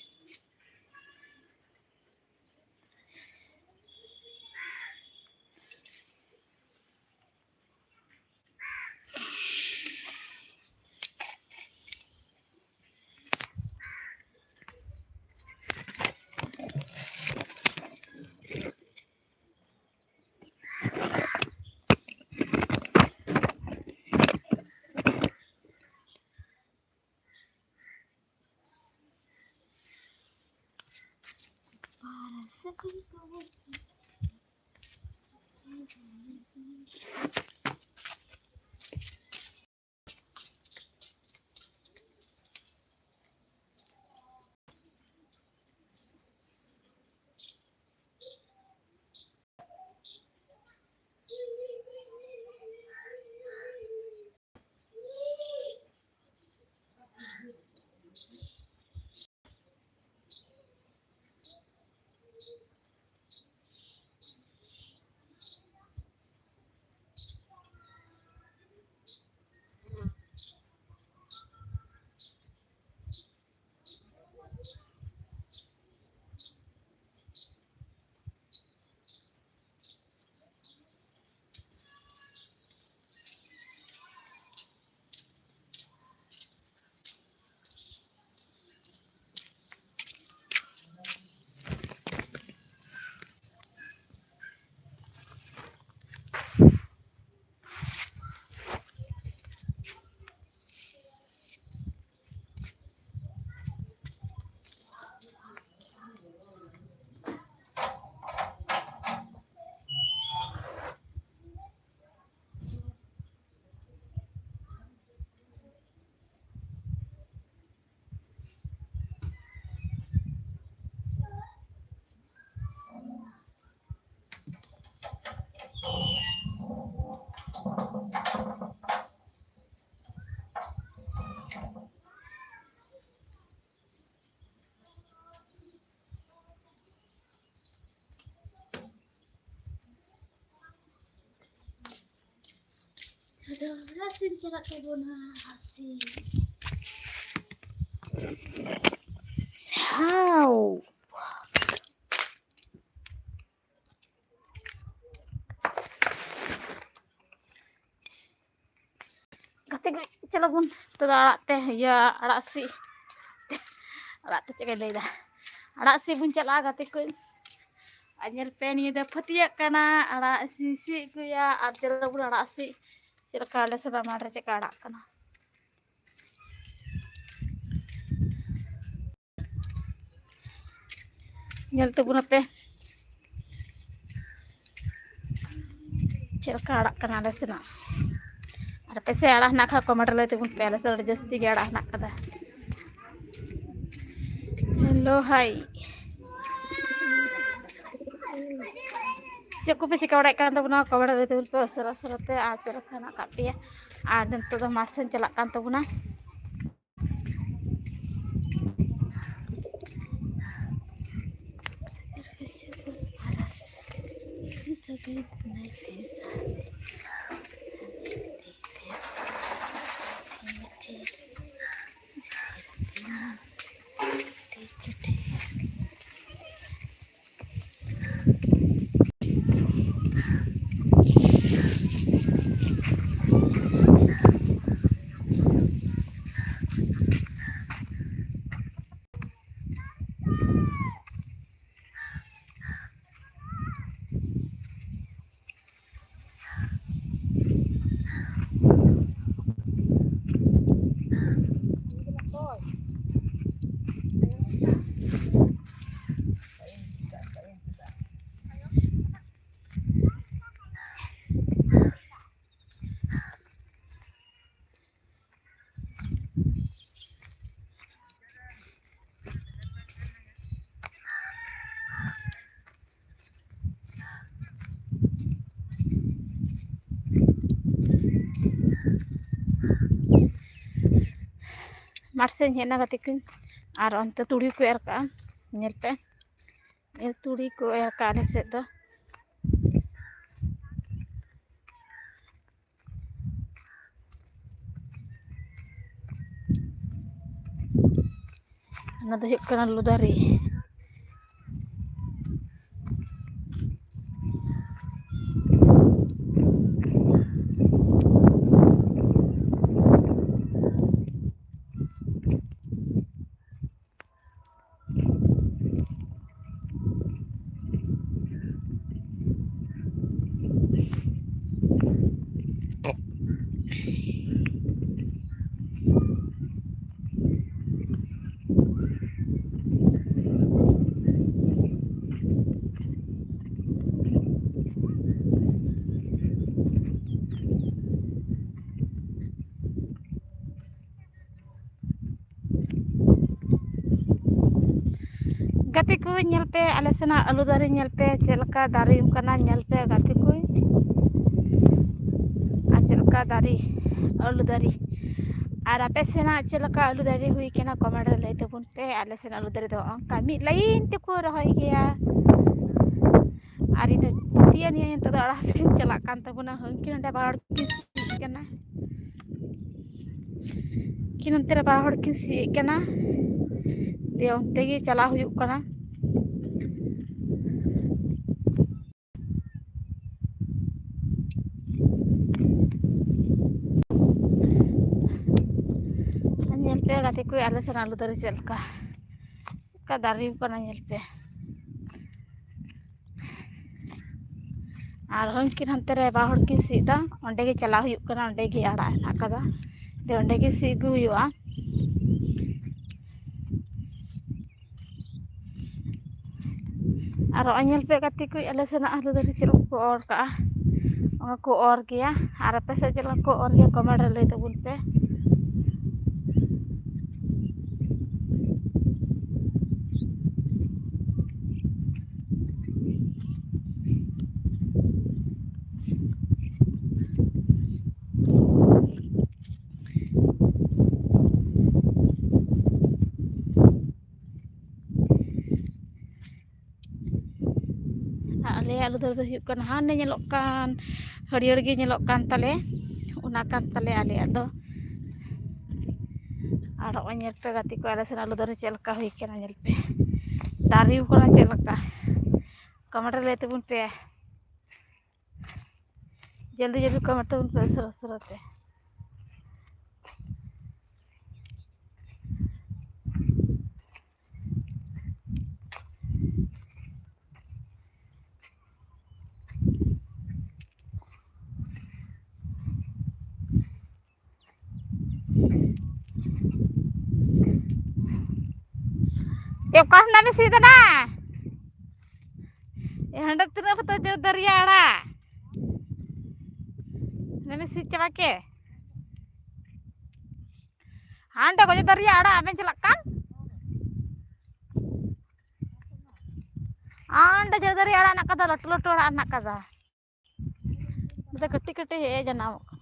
ᱫᱚ ᱦᱟᱥᱤᱱ ᱪᱟᱞᱟᱜ ᱛᱟᱵᱚᱱᱟ, ᱦᱟᱥᱤᱱ᱾ ᱦᱟᱣ᱾ ᱜᱟᱛᱮ ᱠᱚ, ᱪᱚᱞᱚ ᱵᱚᱱ ᱱᱤᱛᱚᱜ ᱫᱚ ᱟᱲᱟᱜ ᱛᱮ, ᱤᱭᱟᱹ, ᱟᱲᱟᱜ ᱥᱤᱫ᱾ ᱟᱲᱟᱜ ᱛᱮ ᱪᱮᱫ ᱠᱚ ᱞᱟᱹᱭᱫᱟ? ᱟᱲᱟᱜ ᱥᱤᱫ ᱵᱚᱱ ᱪᱟᱞᱟᱜᱼᱟ, ᱜᱟᱛᱮ ᱠᱚ᱾ ᱟᱨ ᱧᱮᱞ ᱯᱮ, ᱱᱤᱭᱟᱹ ᱫᱚ ᱯᱷᱟᱹᱛᱭᱟᱹᱜ ᱠᱟᱱᱟ, ᱟᱲᱟᱜ ᱥᱤᱫ, ᱥᱤᱫ ᱟᱹᱜᱩᱭᱟ᱾ ᱟᱨ ᱪᱚᱞᱚ ᱵᱚᱱ ᱟᱲᱟᱜ ᱥᱤᱫ ᱪᱮᱫ ᱞᱮᱠᱟ ᱟᱞᱮ ᱥᱮᱫᱟᱜ ᱢᱟᱴᱷ ᱨᱮ ᱪᱮᱫ ᱞᱮᱠᱟ ᱟᱲᱟᱜ ᱠᱟᱱᱟ᱾ ᱧᱮᱞ ᱛᱟᱵᱚᱱᱟᱯᱮ ᱪᱮᱫ ᱞᱮᱠᱟ ᱟᱲᱟᱜ ᱠᱟᱱᱟ ᱟᱞᱮ ᱥᱮᱱᱟᱜ᱾ ᱟᱨ ᱟᱯᱮ ᱥᱮᱫ ᱟᱲᱟᱜ ᱦᱮᱱᱟᱜ ᱠᱷᱟᱱ comment ᱨᱮ ᱞᱟᱹᱭ ᱛᱟᱵᱚᱱ ᱯᱮ, ᱟᱞᱮ ᱥᱮᱫ ᱟᱹᱰᱤ ᱡᱟᱹᱥᱛᱤ ᱜᱮ ᱟᱲᱟᱜ ᱦᱮᱱᱟᱜ ᱠᱟᱫᱟ᱾ Hello, hi. ᱪᱮᱫ ᱠᱚᱯᱮ ᱪᱤᱠᱟᱹ ᱵᱟᱲᱟᱭᱮᱫ ᱠᱟᱱ ᱛᱟᱵᱚᱱᱟ? Comment ᱨᱮ ᱞᱟᱹᱭ ᱛᱟᱵᱚᱱ ᱯᱮ ᱩᱥᱟᱹᱨᱟ ᱩᱥᱟᱹᱨᱟ ᱛᱮ᱾ ᱟᱨ ᱪᱮᱫ ᱞᱮᱠᱟ ᱦᱮᱱᱟᱜ ᱟᱠᱟᱫ ᱯᱮᱭᱟ? ᱟᱨ ᱱᱤᱛᱚᱜ ᱫᱚ ᱢᱟᱴᱷ ᱥᱮᱱ ᱪᱟᱞᱟᱜ ᱠᱟᱱ ᱛᱟᱵᱚᱱᱟ᱾ ᱥᱟᱜᱟᱨ ᱜᱟᱪᱷᱟ ᱯᱩᱥ ᱯᱟᱨᱟᱥ, ᱥᱟᱹᱜᱟᱹᱭ ᱱᱟᱭᱛᱮ ᱥᱟᱨ, ᱦᱟᱱᱛᱮ ᱱᱟᱛᱮ ᱴᱷᱤᱠ ᱴᱷᱤᱠ, ᱥᱮᱬᱟ ᱛᱮᱢᱟ ᱠᱟᱹᱴᱤᱡ ᱠᱟᱹᱴᱤᱡ᱾ ᱢᱟᱴᱷ ᱥᱮᱫ ᱤᱧ ᱦᱮᱡ ᱮᱱᱟ, ᱜᱟᱛᱮ ᱠᱚᱧ, ᱟᱨ ᱚᱱᱛᱮ ᱛᱩᱲᱤ ᱠᱚ ᱮᱨ ᱠᱟᱜᱼᱟ, ᱧᱮᱞ ᱯᱮ, ᱛᱩᱲᱤ ᱠᱚ ᱮᱨ ᱠᱟᱜᱼᱟ ᱟᱞᱮ ᱥᱮᱫ ᱫᱚ᱾ ᱚᱱᱟ ᱫᱚ ᱦᱩᱭᱩᱜ ᱠᱟᱱᱟ ᱟᱹᱞᱩ ᱫᱟᱨᱮ᱾ ᱜᱟᱛᱮ ᱠᱚ, ᱧᱮᱞ ᱯᱮ, ᱟᱞᱮ ᱥᱮᱱᱟᱜ ᱟᱹᱞᱩ ᱫᱟᱨᱮ ᱧᱮᱞ ᱯᱮ, ᱪᱮᱫ ᱞᱮᱠᱟ ᱫᱟᱨᱮ ᱠᱟᱱᱟ, ᱧᱮᱞ ᱯᱮ ᱜᱟᱛᱮ ᱠᱚ᱾ ᱟᱨ ᱪᱮᱫ ᱞᱮᱠᱟ ᱫᱟᱨᱮ, ᱟᱹᱞᱩ ᱫᱟᱨᱮ, ᱟᱨ ᱟᱯᱮ ᱥᱮᱱᱟᱜ ᱪᱮᱫ ᱞᱮᱠᱟ ᱟᱹᱞᱩ ᱫᱟᱨᱮ ᱦᱩᱭ ᱠᱟᱱᱟ, comment ᱨᱮ ᱞᱟᱹᱭ ᱛᱟᱵᱚᱱ ᱯᱮ᱾ ᱟᱞᱮ ᱥᱮᱱᱟᱜ ᱟᱹᱞᱩ ᱫᱟᱨᱮ ᱫᱚ ᱚᱱᱠᱟ ᱢᱤᱫ line ᱛᱮᱠᱚ ᱨᱚᱦᱚᱭ ᱜᱮᱭᱟ᱾ ᱟᱨ ᱤᱧ ᱫᱚ ᱯᱟᱹᱛᱭᱟᱹ ᱱᱤᱭᱟᱹ ᱱᱤᱛᱚᱜ ᱫᱚ ᱟᱲᱟᱜ ᱥᱮᱫ ᱤᱧ ᱪᱟᱞᱟᱜ ᱠᱟᱱ ᱛᱟᱵᱚᱱᱟ᱾ ᱦᱟᱹᱱᱠᱤᱱ ᱚᱸᱰᱮ ᱵᱟᱨ ᱦᱚᱲ ᱠᱤᱱ ᱥᱤᱜ ᱠᱟᱱᱟ᱾ ᱠᱤᱱ ᱚᱱᱛᱮ ᱨᱮ ᱵᱟᱨ ᱦᱚᱲ ᱠᱤᱱ ᱥᱤᱭᱮᱫ ᱠᱟᱱᱟ᱾ ᱫᱤᱭᱮ ᱚᱱᱛᱮ ᱜᱮ ᱪᱟᱞᱟᱣ ᱦᱩᱭᱩᱜ ᱠᱟᱱᱟ᱾ ᱧᱮᱞ ᱯᱮ ᱜᱟᱛᱮ ᱠᱚ, ᱟᱞᱮ ᱥᱮᱱᱟᱜ ᱟᱹᱞᱩ ᱫᱟᱨᱮ ᱪᱮᱫ ᱞᱮᱠᱟ, ᱪᱮᱫ ᱞᱮᱠᱟ ᱫᱟᱨᱮ ᱠᱟᱱᱟ, ᱧᱮᱞ ᱯᱮ᱾ ᱟᱨ ᱦᱚᱸ ᱩᱱᱠᱤᱱ ᱦᱟᱱᱛᱮ ᱨᱮ ᱵᱟᱨ ᱦᱚᱲ ᱠᱤᱱ ᱥᱤᱫ ᱮᱫᱟ, ᱚᱸᱰᱮ ᱜᱮ ᱪᱟᱞᱟᱣ ᱦᱩᱭᱩᱜ ᱠᱟᱱᱟ, ᱚᱸᱰᱮ ᱜᱮ ᱟᱲᱟᱜ ᱦᱮᱱᱟᱜ ᱟᱠᱟᱫᱟ᱾ ᱫᱮ, ᱚᱸᱰᱮ ᱜᱮ ᱥᱤᱫ ᱟᱹᱜᱩ ᱦᱩᱭᱩᱜᱼᱟ᱾ ᱟᱨ ᱱᱚᱜᱼᱚᱭ ᱧᱮᱞ ᱯᱮ ᱜᱟᱛᱮ ᱠᱚ, ᱟᱞᱮ ᱥᱮᱱᱟᱜ ᱟᱹᱞᱩ ᱫᱟᱨᱮ ᱪᱮᱫ ᱞᱮᱠᱟ ᱠᱚ ᱚᱨ ᱠᱟᱜᱼᱟ, ᱚᱱᱟ ᱠᱚ ᱚᱨ ᱜᱮᱭᱟ᱾ ᱟᱨ ᱟᱯᱮ ᱥᱮᱫ ᱪᱮᱫ ᱞᱮᱠᱟ ᱠᱚ ᱚᱨ ᱜᱮᱭᱟ, comment ᱨᱮ ᱞᱟᱹᱭ ᱛᱟᱵᱚᱱ ᱯᱮ᱾ ᱟᱨ ᱟᱞᱮᱭᱟᱜ ᱟᱹᱞᱩ ᱫᱟᱨᱮ ᱫᱚ ᱦᱩᱭᱩᱜ ᱠᱟᱱᱟ, ᱦᱟᱱᱮ ᱧᱮᱞᱚᱜ ᱠᱟᱱ ᱦᱟᱹᱨᱭᱟᱹᱲ ᱜᱮ ᱧᱮᱞᱚᱜ ᱠᱟᱱ ᱛᱟᱞᱮ, ᱚᱱᱟ ᱠᱟᱱ ᱛᱟᱞᱮᱭᱟ ᱟᱞᱮᱭᱟᱜ ᱫᱚ᱾ ᱟᱨ ᱦᱚᱸᱜᱼᱚᱭ ᱧᱮᱞ ᱯᱮ ᱜᱟᱛᱮ ᱠᱚ, ᱟᱞᱮ ᱥᱮᱱᱟᱜ ᱟᱹᱞᱩ ᱫᱟᱨᱮ ᱪᱮᱫ ᱞᱮᱠᱟ ᱦᱩᱭ ᱠᱟᱱᱟ, ᱧᱮᱞ ᱯᱮ, ᱫᱟᱨᱮ ᱠᱟᱱᱟ ᱪᱮᱫ ᱞᱮᱠᱟ᱾ ᱠᱚᱢᱮᱱᱴ ᱨᱮ ᱞᱟᱹᱭ ᱛᱟᱵᱚᱱ ᱯᱮ, ᱡᱚᱞᱫᱤ ᱡᱚᱞᱫᱤ ᱠᱚᱢᱮᱱᱴ ᱛᱟᱵᱚᱱ ᱯᱮ ᱩᱥᱟᱹᱨᱟ ᱩᱥᱟᱹᱨᱟ ᱛᱮ᱾ ᱮ, ᱚᱠᱟ ᱠᱷᱚᱱᱟᱜ ᱵᱮᱱ ᱥᱤᱫ ᱮᱫᱟ? ᱮ, ᱦᱟᱸᱰᱮ ᱛᱤᱱᱟᱹᱜ ᱯᱷᱚᱛᱚ ᱡᱮ ᱫᱟᱨᱭᱟ ᱟᱲᱟᱜ᱾ ᱦᱟᱸᱰᱮ ᱵᱮᱱ ᱥᱤᱫ ᱪᱟᱵᱟ ᱠᱮᱫ? ᱦᱟᱸᱰᱮ ᱜᱚᱡᱮ ᱫᱟᱨᱭᱟ ᱟᱲᱟᱜ ᱵᱮᱱ ᱪᱟᱞᱟᱜ ᱠᱟᱱ? ᱦᱟᱸᱰᱮ ᱡᱮ ᱫᱟᱨᱭᱟ ᱟᱲᱟᱜ ᱦᱮᱱᱟᱜ ᱠᱟᱫᱟ, ᱞᱟᱹᱴᱩ ᱞᱟᱹᱴᱩ ᱟᱲᱟᱜ ᱦᱮᱱᱟᱜ ᱠᱟᱫᱟ᱾ ᱱᱚᱛᱮ ᱠᱟᱹᱴᱤᱡ ᱠᱟᱹᱴᱤᱡ ᱦᱮᱡ ᱡᱟᱱᱟᱢᱚᱜ ᱠᱟᱱᱟ᱾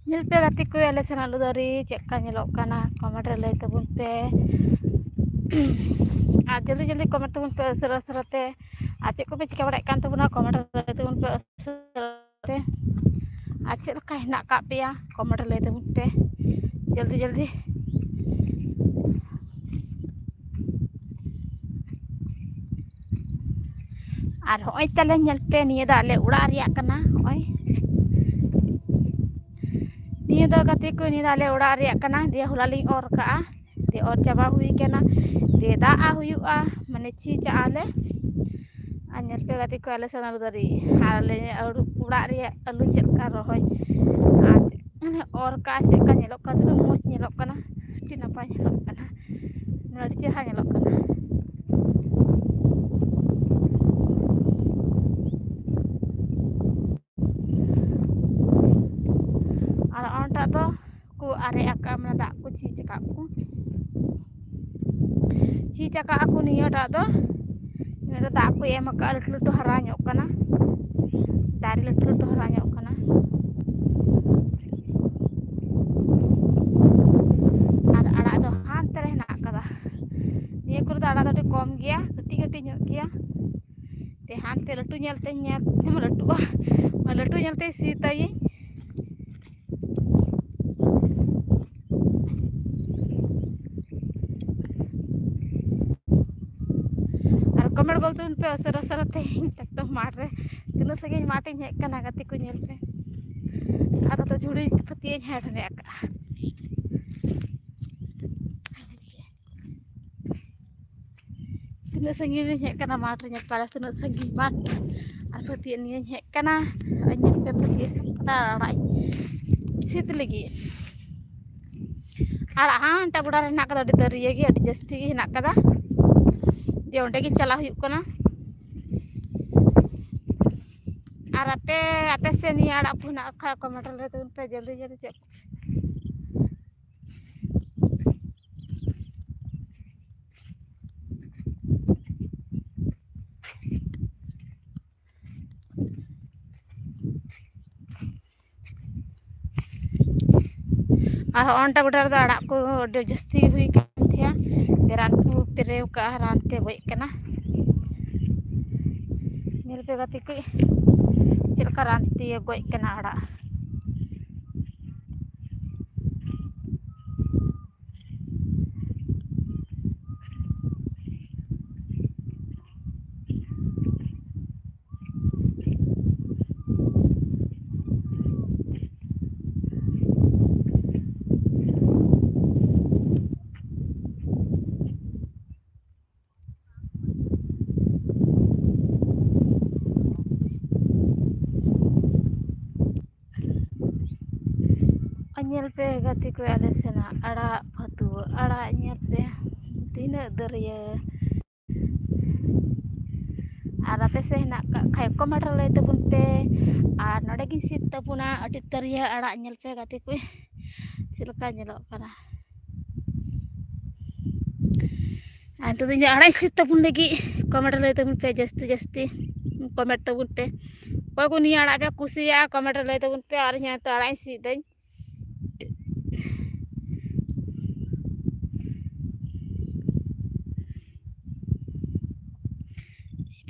ᱧᱮᱞ ᱯᱮ ᱜᱟᱛᱮ ᱠᱚ, ᱟᱞᱮ ᱥᱮᱱᱟᱜ ᱟᱹᱞᱩ ᱫᱟᱨᱮ ᱪᱮᱫ ᱞᱮᱠᱟ ᱧᱮᱞᱚᱜ ᱠᱟᱱᱟ, ᱠᱚᱢᱮᱱᱴ ᱨᱮ ᱞᱟᱹᱭ ᱛᱟᱵᱚᱱ ᱯᱮ᱾ ᱟᱨ ᱡᱚᱞᱫᱤ ᱡᱚᱞᱫᱤ ᱠᱚᱢᱮᱱᱴ ᱛᱟᱵᱚᱱ ᱯᱮ ᱩᱥᱟᱹᱨᱟ ᱩᱥᱟᱹᱨᱟ ᱛᱮ᱾ ᱟᱨ ᱪᱮᱫ ᱠᱚᱯᱮ ᱪᱤᱠᱟᱹ ᱵᱟᱲᱟᱭᱮᱫ ᱠᱟᱱ ᱛᱟᱵᱚᱱᱟ, ᱠᱚᱢᱮᱱᱴ ᱨᱮ ᱞᱟᱹᱭ ᱛᱟᱵᱚᱱ ᱯᱮ ᱩᱥᱟᱹᱨᱟ ᱛᱮ᱾ ᱟᱨ ᱪᱮᱫ ᱞᱮᱠᱟ ᱦᱮᱱᱟᱜ ᱟᱠᱟᱫ ᱯᱮᱭᱟ, ᱠᱚᱢᱮᱱᱴ ᱨᱮ ᱞᱟᱹᱭ ᱛᱟᱵᱚᱱ ᱯᱮ ᱡᱚᱞᱫᱤ ᱡᱚᱞᱫᱤ᱾ ᱟᱨ ᱦᱚᱸᱜᱼᱚᱭ ᱛᱟᱞᱮ ᱧᱮᱞ ᱯᱮ, ᱱᱤᱭᱟᱹ ᱫᱚ ᱟᱞᱮ ᱚᱲᱟᱜ ᱨᱮᱭᱟᱜ ᱠᱟᱱᱟ᱾ ᱦᱚᱸᱜᱼᱚᱭ ᱱᱤᱭᱟᱹ ᱫᱚ ᱜᱟᱛᱮ ᱠᱚ, ᱱᱤᱭᱟᱹ ᱫᱚ ᱟᱞᱮ ᱚᱲᱟᱜ ᱨᱮᱭᱟᱜ ᱠᱟᱱᱟ᱾ ᱫᱤᱭᱮ ᱦᱚᱞᱟ ᱞᱤᱧ ᱚᱨ ᱠᱟᱜᱼᱟ, ᱫᱤᱭᱮ ᱚᱨ ᱪᱟᱵᱟ ᱦᱩᱭ ᱠᱟᱱᱟ᱾ ᱫᱤᱭᱮ ᱫᱟᱜ ᱟᱜ ᱦᱩᱭᱩᱜᱼᱟ, ᱢᱟᱱᱮ ᱪᱷᱤ ᱪᱟᱜ ᱟᱞᱮ᱾ ᱟᱨ ᱧᱮᱞ ᱯᱮ ᱜᱟᱛᱮ ᱠᱚ, ᱟᱞᱮ ᱥᱮᱱ ᱟᱹᱞᱩ ᱫᱟᱨᱮ, ᱟᱨ ᱟᱞᱮ ᱟᱹᱞᱩ, ᱚᱲᱟᱜ ᱨᱮᱭᱟᱜ ᱟᱹᱞᱩ ᱪᱮᱫ ᱞᱮᱠᱟ ᱨᱚᱦᱚᱭ, ᱟᱨ ᱪᱮᱫ, ᱢᱟᱱᱮ ᱚᱨ ᱠᱟᱜᱼᱟ, ᱪᱮᱫ ᱞᱮᱠᱟ ᱧᱮᱞᱚᱜ ᱠᱟᱱᱟ, ᱛᱤᱱᱟᱹᱜ ᱢᱚᱡᱽ ᱧᱮᱞᱚᱜ ᱠᱟᱱᱟ, ᱟᱹᱰᱤ ᱱᱟᱯᱟᱭ ᱧᱮᱞᱚᱜ ᱠᱟᱱᱟ, ᱟᱹᱰᱤ ᱪᱮᱦᱨᱟ ᱧᱮᱞᱚᱜ ᱠᱟᱱᱟ᱾ ᱟᱨ ᱚᱱᱟᱴᱟᱜ ᱫᱚ ᱠᱚ ᱟᱨᱮᱡ ᱟᱠᱟᱫᱼᱟ, ᱢᱟᱱᱮ ᱫᱟᱜ ᱠᱚ ᱪᱷᱤᱸᱪ ᱟᱠᱟᱫ ᱠᱚ, ᱪᱷᱤᱸᱪ ᱟᱠᱟᱫ ᱠᱚ ᱱᱤᱭᱟᱹᱴᱟᱜ ᱫᱚ᱾ ᱱᱤᱭᱟᱹ ᱫᱚ ᱫᱟᱜ ᱠᱚ ᱮᱢ ᱟᱠᱟᱫᱼᱟ, ᱞᱟᱹᱴᱩ ᱞᱟᱹᱴᱩ ᱦᱟᱨᱟ ᱧᱚᱜ ᱠᱟᱱᱟ, ᱫᱟᱨᱮ ᱞᱟᱹᱴᱩ ᱞᱟᱹᱴᱩ ᱦᱟᱨᱟ ᱧᱚᱜ ᱠᱟᱱᱟ᱾ ᱟᱨ ᱟᱲᱟᱜ ᱫᱚ ᱦᱟᱱᱛᱮ ᱨᱮ ᱦᱮᱱᱟᱜ ᱟᱠᱟᱫᱟ᱾ ᱱᱤᱭᱟᱹ ᱠᱚᱨᱮ ᱫᱚ ᱟᱲᱟᱜ ᱫᱚ ᱟᱹᱰᱤ ᱠᱚᱢ ᱜᱮᱭᱟ, ᱠᱟᱹᱴᱤᱡ ᱠᱟᱹᱴᱤᱡ ᱧᱚᱜ ᱜᱮᱭᱟ᱾ ᱛᱮ ᱦᱟᱱᱛᱮ ᱞᱟᱹᱴᱩ ᱧᱮᱞ ᱛᱮᱧ ᱧᱮᱞ, ᱞᱟᱹᱴᱩᱜᱼᱟ, ᱞᱟᱹᱴᱩ ᱧᱮᱞ ᱛᱮᱧ ᱥᱤ ᱛᱟᱭᱟᱹᱧ᱾ ᱟᱨ ᱠᱚᱢᱮᱱᱴ ᱜᱚᱞ ᱛᱟᱵᱚᱱ ᱯᱮ ᱩᱥᱟᱹᱨᱟ ᱩᱥᱟᱹᱨᱟ ᱛᱮ᱾ ᱤᱧ ᱛᱟᱠᱛᱚ ᱢᱟᱴᱷ ᱨᱮ, ᱛᱤᱱᱟᱹᱜ ᱥᱟᱺᱜᱤᱧ ᱢᱟᱴᱷ ᱤᱧ ᱦᱮᱡ ᱟᱠᱟᱱᱟ ᱜᱟᱛᱮ ᱠᱚ, ᱧᱮᱞ ᱯᱮ᱾ ᱟᱨ ᱱᱚᱛᱮ ᱡᱷᱩᱲᱤ ᱯᱷᱟᱹᱛᱤᱭᱟᱹᱧ ᱦᱮᱰ ᱢᱮ ᱟᱠᱟᱫᱼᱟ᱾ ᱛᱤᱱᱟᱹᱜ ᱥᱟᱺᱜᱤᱧ ᱨᱤᱧ ᱦᱮᱡ ᱟᱠᱟᱱᱟ ᱢᱟᱴᱷ ᱨᱮ, ᱧᱮᱞ ᱯᱮ ᱛᱤᱱᱟᱹᱜ ᱥᱟᱺᱜᱤᱧ ᱢᱟᱴᱷ᱾ ᱟᱨ ᱯᱷᱟᱹᱛᱤᱭᱟᱹ ᱱᱤᱭᱟᱹᱧ ᱦᱮᱡ ᱟᱠᱟᱱᱟ, ᱧᱮᱞ ᱯᱮ ᱯᱷᱟᱹᱛᱤᱭᱟᱹ ᱥᱟᱵ ᱠᱟᱛᱮ ᱟᱲᱟᱜ ᱤᱧ ᱥᱤᱫ ᱞᱟᱹᱜᱤᱫ᱾ ᱟᱲᱟᱜ ᱦᱟᱱᱴᱟ ᱜᱚᱰᱟ ᱨᱮ ᱦᱮᱱᱟᱜ ᱠᱟᱫᱟ, ᱟᱹᱰᱤ ᱫᱟᱹᱨᱭᱟᱹ ᱜᱮ, ᱟᱹᱰᱤ ᱡᱟᱹᱥᱛᱤ ᱜᱮ ᱦᱮᱱᱟᱜ ᱠᱟᱫᱟ᱾ ᱡᱮ ᱚᱸᱰᱮ ᱜᱮ ᱪᱟᱞᱟᱜ ᱦᱩᱭᱩᱜ ᱠᱟᱱᱟ᱾ ᱟᱨ ᱟᱯᱮ, ᱟᱯᱮ ᱥᱮᱫ ᱱᱤᱭᱟᱹ ᱟᱲᱟᱜ ᱠᱚ ᱦᱮᱱᱟᱜ ᱠᱷᱟᱡ ᱠᱚᱢᱮᱱᱴ ᱨᱮ ᱞᱟᱹᱭ ᱛᱟᱵᱚᱱ ᱯᱮ ᱡᱚᱞᱫᱤ ᱡᱚᱞᱫᱤ ᱪᱮᱫ ᱠᱚ᱾ ᱟᱨ ᱦᱚᱸᱜᱼᱚ ᱱᱚᱝᱠᱟ ᱜᱚᱰᱟ ᱨᱮᱫᱚ ᱟᱲᱟᱜ ᱠᱚ ᱟᱹᱰᱤ ᱡᱟᱹᱥᱛᱤ ᱦᱩᱭ ᱠᱟᱱ ᱛᱟᱦᱮᱸᱜᱼᱟ᱾ ᱨᱟᱱ ᱠᱚ ᱯᱮᱨᱮᱣ ᱠᱟᱜᱼᱟ, ᱨᱟᱱ ᱛᱮ ᱜᱚᱡ ᱠᱟᱱᱟ᱾ ᱧᱮᱞ ᱯᱮ ᱜᱟᱛᱮ ᱠᱚ, ᱪᱮᱫ ᱞᱮᱠᱟ ᱨᱟᱱᱛᱤᱭᱟᱹ ᱜᱚᱡ ᱠᱟᱱᱟ ᱟᱲᱟᱜ᱾ ᱟᱨ ᱧᱮᱞ ᱯᱮ ᱜᱟᱛᱮ ᱠᱚ, ᱟᱞᱮ ᱥᱮᱱᱟᱜ ᱟᱲᱟᱜ ᱯᱷᱟᱹᱛᱩᱣᱟᱹ ᱟᱲᱟᱜ ᱧᱮᱞ ᱯᱮ ᱛᱤᱱᱟᱹᱜ ᱫᱟᱹᱨᱭᱟᱹ᱾ ᱟᱨ ᱟᱯᱮ ᱥᱮᱫ ᱦᱮᱱᱟᱜ ᱠᱟᱜ ᱠᱷᱟᱡ ᱠᱚᱢᱮᱱᱴ ᱨᱮ ᱞᱟᱹᱭ ᱛᱟᱵᱚᱱ ᱯᱮ᱾ ᱟᱨ ᱱᱚᱰᱮ ᱜᱤᱧ ᱥᱤᱫ ᱛᱟᱵᱚᱱᱟ ᱟᱹᱰᱤ ᱫᱟᱹᱨᱭᱟᱹ ᱟᱲᱟᱜ, ᱧᱮᱞ ᱯᱮ ᱜᱟᱛᱮ ᱠᱚ ᱪᱮᱫ ᱞᱮᱠᱟ ᱧᱮᱞᱚᱜ ᱠᱟᱱᱟ᱾ ᱟᱨ ᱱᱤᱛᱚᱜ ᱫᱚ ᱤᱧ ᱫᱚ ᱟᱲᱟᱜ ᱤᱧ ᱥᱤᱫ ᱛᱟᱵᱚᱱ ᱞᱟᱹᱜᱤᱫ᱾ ᱠᱚᱢᱮᱱᱴ ᱨᱮ ᱞᱟᱹᱭ ᱛᱟᱵᱚᱱ ᱯᱮ ᱡᱟᱹᱥᱛᱤ ᱡᱟᱹᱥᱛᱤ, ᱠᱚᱢᱮᱱᱴ ᱛᱟᱵᱚᱱ ᱯᱮ᱾ ᱚᱠᱚᱭ ᱠᱚ ᱱᱤᱭᱟᱹ ᱟᱲᱟᱜ ᱯᱮ ᱠᱩᱥᱤᱭᱟᱜᱼᱟ, ᱠᱚᱢᱮᱱᱴ ᱨᱮ ᱞᱟᱹᱭ ᱛᱟᱵᱚᱱ ᱯᱮ᱾ ᱟᱨ ᱤᱧ ᱦᱚᱸ ᱱᱤᱛᱚᱜ ᱟᱲᱟᱜ ᱤᱧ ᱥᱤᱫ ᱫᱟᱹᱧ᱾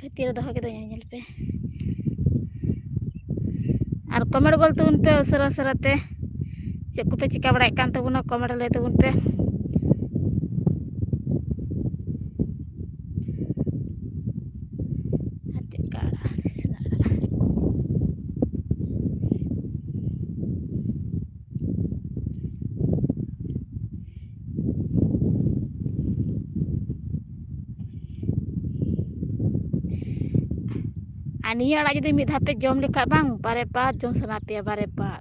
ᱵᱷᱤᱛᱤᱨ ᱨᱮ ᱫᱚᱦᱚ ᱠᱮᱫᱟᱹᱧ, ᱧᱮᱞ ᱯᱮ᱾ ᱟᱨ ᱠᱚᱢᱮᱱᱴ ᱜᱚᱞ ᱛᱟᱵᱚᱱ ᱯᱮ ᱩᱥᱟᱹᱨᱟ ᱩᱥᱟᱹᱨᱟ ᱛᱮ᱾ ᱪᱮᱫ ᱠᱚᱯᱮ ᱪᱤᱠᱟ ᱵᱟᱲᱟᱭᱮᱫ ᱠᱟᱱ ᱛᱟᱵᱚᱱᱟ, ᱠᱚᱢᱮᱱᱴ ᱨᱮ ᱞᱟᱹᱭ ᱛᱟᱵᱚᱱ ᱯᱮ᱾ ᱟᱨ ᱪᱮᱫ ᱞᱮᱠᱟ ᱟᱲᱟᱜ, ᱨᱟᱹᱥᱩᱱ ᱟᱲᱟᱜ᱾ ᱟᱨ ᱱᱤᱭᱟᱹ ᱟᱲᱟᱜ ᱡᱩᱫᱤ ᱢᱤᱫ ᱫᱷᱟᱣ ᱯᱮ ᱡᱚᱢ ᱞᱮᱠᱷᱟᱡ ᱵᱟᱝ, ᱵᱟᱨᱮ ᱵᱟᱨ ᱡᱚᱢ ᱥᱟᱱᱟ ᱯᱮᱭᱟ, ᱵᱟᱨᱮ ᱵᱟᱨ᱾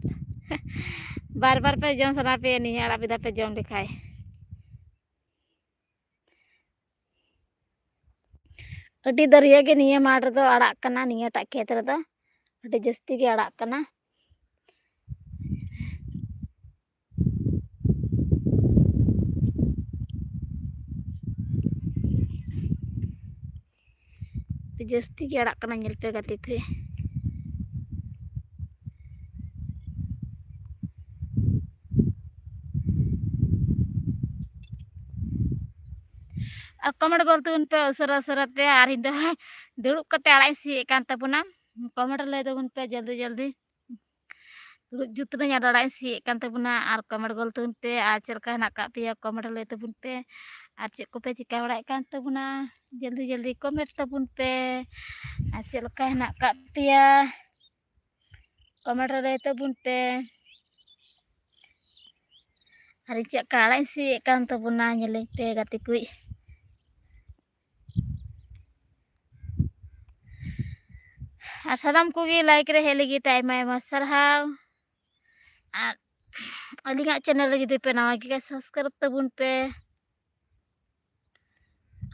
ᱵᱟᱨ ᱵᱟᱨ ᱯᱮ ᱡᱚᱢ ᱥᱟᱱᱟ ᱯᱮᱭᱟ ᱱᱤᱭᱟᱹ ᱟᱲᱟᱜ ᱢᱤᱫ ᱫᱷᱟᱣ ᱯᱮ ᱡᱚᱢ ᱞᱮᱠᱷᱟᱡ᱾ ᱟᱹᱰᱤ ᱫᱟᱹᱨᱭᱟᱹ ᱜᱮ ᱱᱤᱭᱟᱹ ᱢᱟᱴᱷ ᱨᱮᱫᱚ ᱟᱲᱟᱜ ᱠᱟᱱᱟ, ᱱᱤᱭᱟᱹᱴᱟᱜ ᱠᱷᱮᱛ ᱨᱮᱫᱚ ᱟᱹᱰᱤ ᱡᱟᱹᱥᱛᱤ ᱜᱮ ᱟᱲᱟᱜ ᱠᱟᱱᱟ᱾ ᱟᱹᱰᱤ ᱡᱟᱹᱥᱛᱤ ᱜᱮ ᱟᱲᱟᱜ ᱠᱟᱱᱟ, ᱧᱮᱞ ᱯᱮ ᱜᱟᱛᱮ ᱠᱚ᱾ ᱟᱨ comment ᱜᱚᱞ ᱛᱟᱵᱚᱱ ᱯᱮ ᱩᱥᱟᱹᱨᱟ ᱩᱥᱟᱹᱨᱟ ᱛᱮ᱾ ᱟᱨ ᱤᱧ ᱫᱚ ᱫᱩᱲᱩᱵ ᱠᱟᱛᱮ ᱟᱲᱟᱜ ᱤᱧ ᱥᱤᱭᱮᱫ ᱠᱟᱱ ᱛᱟᱵᱚᱱᱟ᱾ Comment ᱨᱮ ᱞᱟᱹᱭ ᱛᱟᱵᱚᱱ ᱯᱮ ᱡᱚᱞᱫᱤ ᱡᱚᱞᱫᱤ᱾ ᱫᱩᱲᱩᱵ ᱡᱩᱛ ᱨᱮᱧ ᱟᱫᱚ ᱟᱲᱟᱜ ᱤᱧ ᱥᱤᱭᱮᱫ ᱠᱟᱱ ᱛᱟᱵᱚᱱᱟ᱾ ᱟᱨ comment ᱜᱚᱞ ᱛᱟᱵᱚᱱ ᱯᱮ᱾ ᱟᱨ ᱪᱮᱫ ᱞᱮᱠᱟ ᱦᱮᱱᱟᱜ ᱟᱠᱟᱫ ᱯᱮᱭᱟ comment ᱨᱮ ᱞᱟᱹᱭ ᱛᱟᱵᱚᱱ ᱯᱮ᱾ ᱟᱨ ᱪᱮᱫ ᱠᱚᱯᱮ ᱪᱤᱠᱟᱹ ᱵᱟᱲᱟᱭᱮᱫ ᱠᱟᱱ ᱛᱟᱵᱚᱱᱟ ᱡᱚᱞᱫᱤ ᱡᱚᱞᱫᱤ comment ᱛᱟᱵᱚᱱ ᱯᱮ᱾ ᱟᱨ ᱪᱮᱫ ᱞᱮᱠᱟ ᱦᱮᱱᱟᱜ ᱟᱠᱟᱫ ᱯᱮᱭᱟ comment ᱨᱮ ᱞᱟᱹᱭ ᱛᱟᱵᱚᱱ ᱯᱮ᱾ ᱟᱨ ᱤᱧ ᱪᱮᱫ ᱞᱮᱠᱟ ᱟᱲᱟᱜ ᱤᱧ ᱥᱤᱭᱮᱫ ᱠᱟᱱ ᱛᱟᱵᱚᱱᱟ ᱧᱮᱞᱮᱧ ᱯᱮ ᱜᱟᱛᱮ ᱠᱩᱡ᱾ ᱟᱨ ᱥᱟᱱᱟᱢ ᱠᱚᱜᱮ like ᱨᱮ ᱦᱮᱡ ᱞᱟᱹᱜᱤᱫ ᱛᱮ ᱟᱭᱢᱟ ᱟᱭᱢᱟ ᱥᱟᱨᱦᱟᱣ᱾ ᱟᱨ ᱟᱹᱞᱤᱧᱟᱜ channel ᱨᱮ ᱡᱩᱫᱤ ᱯᱮ ᱱᱟᱣᱟ ᱜᱮᱭᱟ subscribe ᱛᱟᱵᱚᱱ ᱯᱮ᱾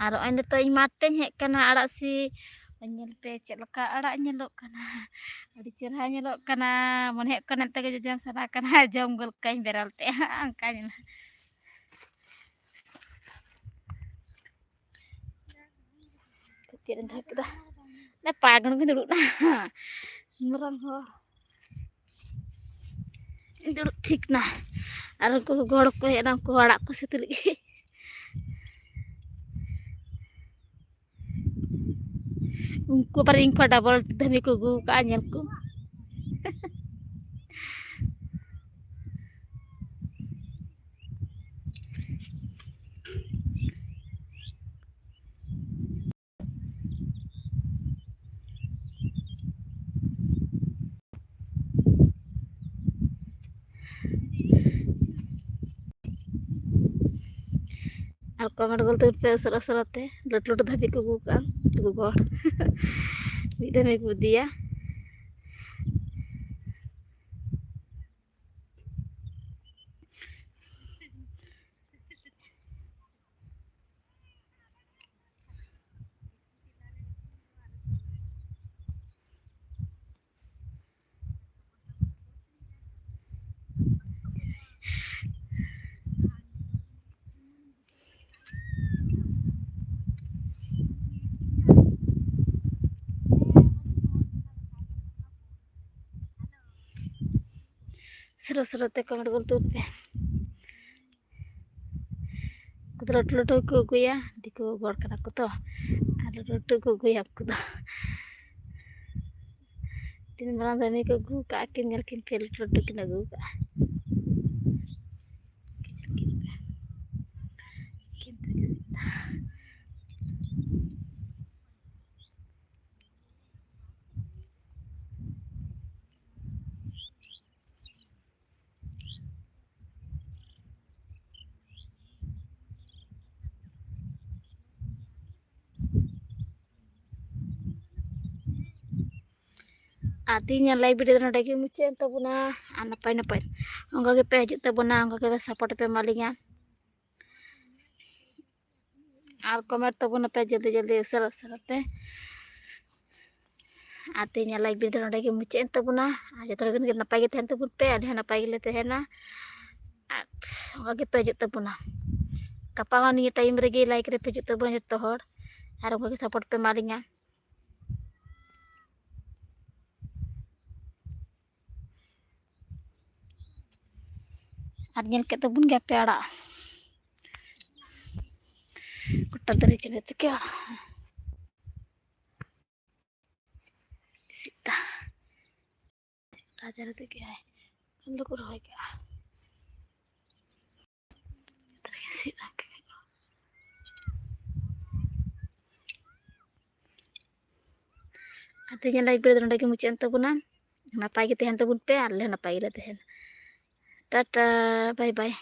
ᱟᱨ ᱱᱚᱜᱼᱚᱭ ᱱᱤᱛᱚᱜ ᱤᱧ ᱢᱟᱴᱷ ᱛᱮᱧ ᱦᱮᱡ ᱠᱟᱱᱟ ᱟᱲᱟᱜ ᱥᱤ᱾ ᱧᱮᱞ ᱯᱮ ᱪᱮᱫ ᱞᱮᱠᱟ ᱟᱲᱟᱜ ᱧᱮᱞᱚᱜ ᱠᱟᱱᱟ᱾ ᱟᱹᱰᱤ ᱪᱮᱦᱨᱟ ᱧᱮᱞᱚᱜ ᱠᱟᱱᱟ᱾ ᱢᱚᱱᱮ ᱦᱩᱭᱩᱜ ᱠᱟᱱᱟ ᱱᱤᱛᱚᱜ ᱜᱮ ᱡᱚᱡᱚᱢ ᱥᱟᱱᱟ ᱠᱟᱱᱟ᱾ ᱡᱚᱢ ᱜᱚᱫ ᱠᱟᱜ ᱤᱧ ᱵᱮᱨᱮᱞ ᱛᱮ᱾ ᱚᱱᱠᱟ ᱧᱮᱞ ᱪᱮᱫ ᱤᱧ ᱫᱚᱦᱚ ᱠᱮᱫᱟ? ᱚᱱᱮ ᱯᱟᱜᱽ ᱜᱮ ᱫᱩᱲᱩᱵ ᱱᱟ᱾ ᱢᱟᱨᱟᱝ ᱦᱚᱲ᱾ ᱫᱩᱲᱩᱵ ᱴᱷᱤᱠ ᱱᱟ᱾ ᱟᱨ ᱩᱱᱠᱩ ᱜᱚᱜᱚ ᱦᱚᱲ ᱠᱚ ᱦᱮᱡ ᱮᱱᱟ, ᱩᱱᱠᱩ ᱦᱚᱸ ᱟᱲᱟᱜ ᱠᱚ ᱥᱤᱫ ᱞᱟᱹᱜᱤᱫ᱾ ᱩᱱᱠᱩ ᱯᱟᱨᱮ ᱤᱧ ᱠᱷᱚᱱ double ᱫᱷᱟᱹᱵᱤᱡ ᱠᱚ ᱟᱹᱜᱩ ᱠᱟᱜᱼᱟ, ᱧᱮᱞ ᱠᱚ᱾ ᱟᱨ comment ᱜᱚᱞ ᱛᱟᱵᱚᱱ ᱯᱮ ᱩᱥᱟᱹᱨᱟ ᱩᱥᱟᱹᱨᱟ ᱛᱮ᱾ ᱞᱟᱹᱴᱩ ᱞᱟᱹᱴᱩ ᱫᱷᱟᱹᱵᱤ ᱠᱚ ᱟᱹᱜᱩ ᱠᱟᱜᱼᱟ ᱜᱚᱜᱚ ᱦᱚᱲ᱾ ᱢᱤᱫ ᱫᱷᱟᱹᱵᱤ ᱠᱚ ᱤᱫᱤᱭᱟ᱾ ᱩᱥᱟᱹᱨᱟ ᱩᱥᱟᱹᱨᱟ ᱛᱮ comment ᱜᱚᱞ ᱛᱟᱵᱚᱱ ᱯᱮ᱾ ᱩᱱᱠᱩ ᱞᱟᱹᱴᱩ ᱞᱟᱹᱴᱩ ᱠᱚ ᱟᱹᱜᱩᱭᱟ, ᱫᱤᱠᱩ ᱦᱚᱲ ᱠᱟᱱᱟ ᱠᱚ ᱛᱚ, ᱟᱨ ᱞᱟᱹᱴᱩ ᱞᱟᱹᱴᱩ ᱠᱚ ᱟᱹᱜᱩᱭᱟ ᱩᱱᱠᱩ ᱫᱚ᱾ ᱛᱤᱱ ᱢᱟᱨᱟᱝ ᱫᱟᱹᱢᱤ ᱠᱚ ᱟᱹᱜᱩ ᱠᱟᱜᱼᱟ ᱠᱤᱱ, ᱧᱮᱞ ᱠᱤᱱ ᱯᱮ, ᱞᱟᱹᱴᱩ ᱞᱟᱹᱴᱩ ᱠᱤᱱ ᱟᱹᱜᱩ ᱠᱟᱜᱼᱟ᱾ ᱧᱮᱞ ᱠᱤᱱ ᱯᱮ᱾ ᱠᱤᱱ ᱛᱤᱱᱟᱹᱜ ᱥᱤᱵᱤᱞᱟ᱾ ᱟᱨ ᱛᱮᱦᱮᱧᱟᱜ live video ᱫᱚ ᱱᱚᱰᱮ ᱜᱮ ᱢᱩᱪᱟᱹᱫ ᱮᱱ ᱛᱟᱵᱚᱱᱟ᱾ ᱟᱨ ᱱᱟᱯᱟᱭ ᱱᱟᱯᱟᱭ ᱚᱱᱠᱟ ᱜᱮᱯᱮ ᱦᱤᱡᱩᱜ ᱛᱟᱵᱚᱱᱟ, ᱚᱱᱠᱟ ᱜᱮ support ᱯᱮ ᱮᱢᱟ ᱞᱤᱧᱟ᱾ ᱟᱨ comment ᱛᱟᱵᱚᱱ ᱯᱮ ᱡᱚᱞᱫᱤ ᱡᱚᱞᱫᱤ, ᱩᱥᱟᱹᱨᱟ ᱩᱥᱟᱹᱨᱟ ᱛᱮ᱾ ᱟᱨ ᱛᱮᱦᱮᱧᱟᱜ live video ᱫᱚ ᱱᱚᱰᱮ ᱜᱮ ᱢᱩᱪᱟᱹᱫ ᱮᱱ ᱛᱟᱵᱚᱱᱟ᱾ ᱟᱨ ᱡᱚᱛᱚ ᱦᱚᱲ ᱜᱮ ᱱᱟᱯᱟᱭ ᱜᱮ ᱛᱟᱦᱮᱱ ᱛᱟᱵᱚᱱ ᱯᱮ, ᱟᱞᱮ ᱦᱚᱸ ᱱᱟᱯᱟᱭ ᱜᱮᱞᱮ ᱛᱟᱦᱮᱱᱟ᱾ ᱟᱨ ᱚᱱᱠᱟ ᱜᱮᱯᱮ ᱦᱤᱡᱩᱜ ᱛᱟᱵᱚᱱᱟ᱾ ᱜᱟᱯᱟ ᱦᱚᱸ ᱱᱤᱭᱟᱹ time ᱨᱮᱜᱮ live ᱨᱮᱯᱮ ᱦᱤᱡᱩᱜ ᱛᱟᱵᱚᱱᱟ ᱡᱚᱛᱚ ᱦᱚᱲ, ᱟᱨ ᱚᱱᱠᱟ ᱜᱮ support ᱯᱮ ᱮᱢᱟ ᱞᱤᱧᱟ᱾ ᱟᱨ ᱧᱮᱞ ᱠᱮᱫ ᱛᱟᱵᱚᱱ ᱜᱮᱭᱟ ᱯᱮ ᱟᱲᱟᱜ, ᱜᱚᱴᱟ ᱫᱟᱨᱮ ᱪᱮᱬᱮ ᱛᱮᱠᱮ ᱟᱲᱟᱜ᱾ ᱥᱮᱛᱟ ᱨᱟᱡᱟ ᱨᱮ ᱛᱮᱠᱮ ᱟᱭ, ᱩᱱ ᱫᱚᱠᱚ ᱨᱚᱦᱚᱭ ᱠᱟᱜᱼᱟ᱾ ᱟᱨ ᱛᱮᱦᱮᱧᱟᱜ live video ᱫᱚ ᱱᱚᱰᱮ ᱜᱮ ᱢᱩᱪᱟᱹᱫ ᱮᱱ ᱛᱟᱵᱚᱱᱟ᱾ ᱱᱟᱯᱟᱭ ᱜᱮ ᱛᱟᱦᱮᱱ ᱛᱟᱵᱚᱱ ᱯᱮ, ᱟᱨ ᱟᱞᱮ ᱦᱚᱸ ᱱᱟᱯᱟᱭ ᱜᱮᱞᱮ ᱛᱟᱦᱮᱱᱟ᱾ Tata, bye bye᱾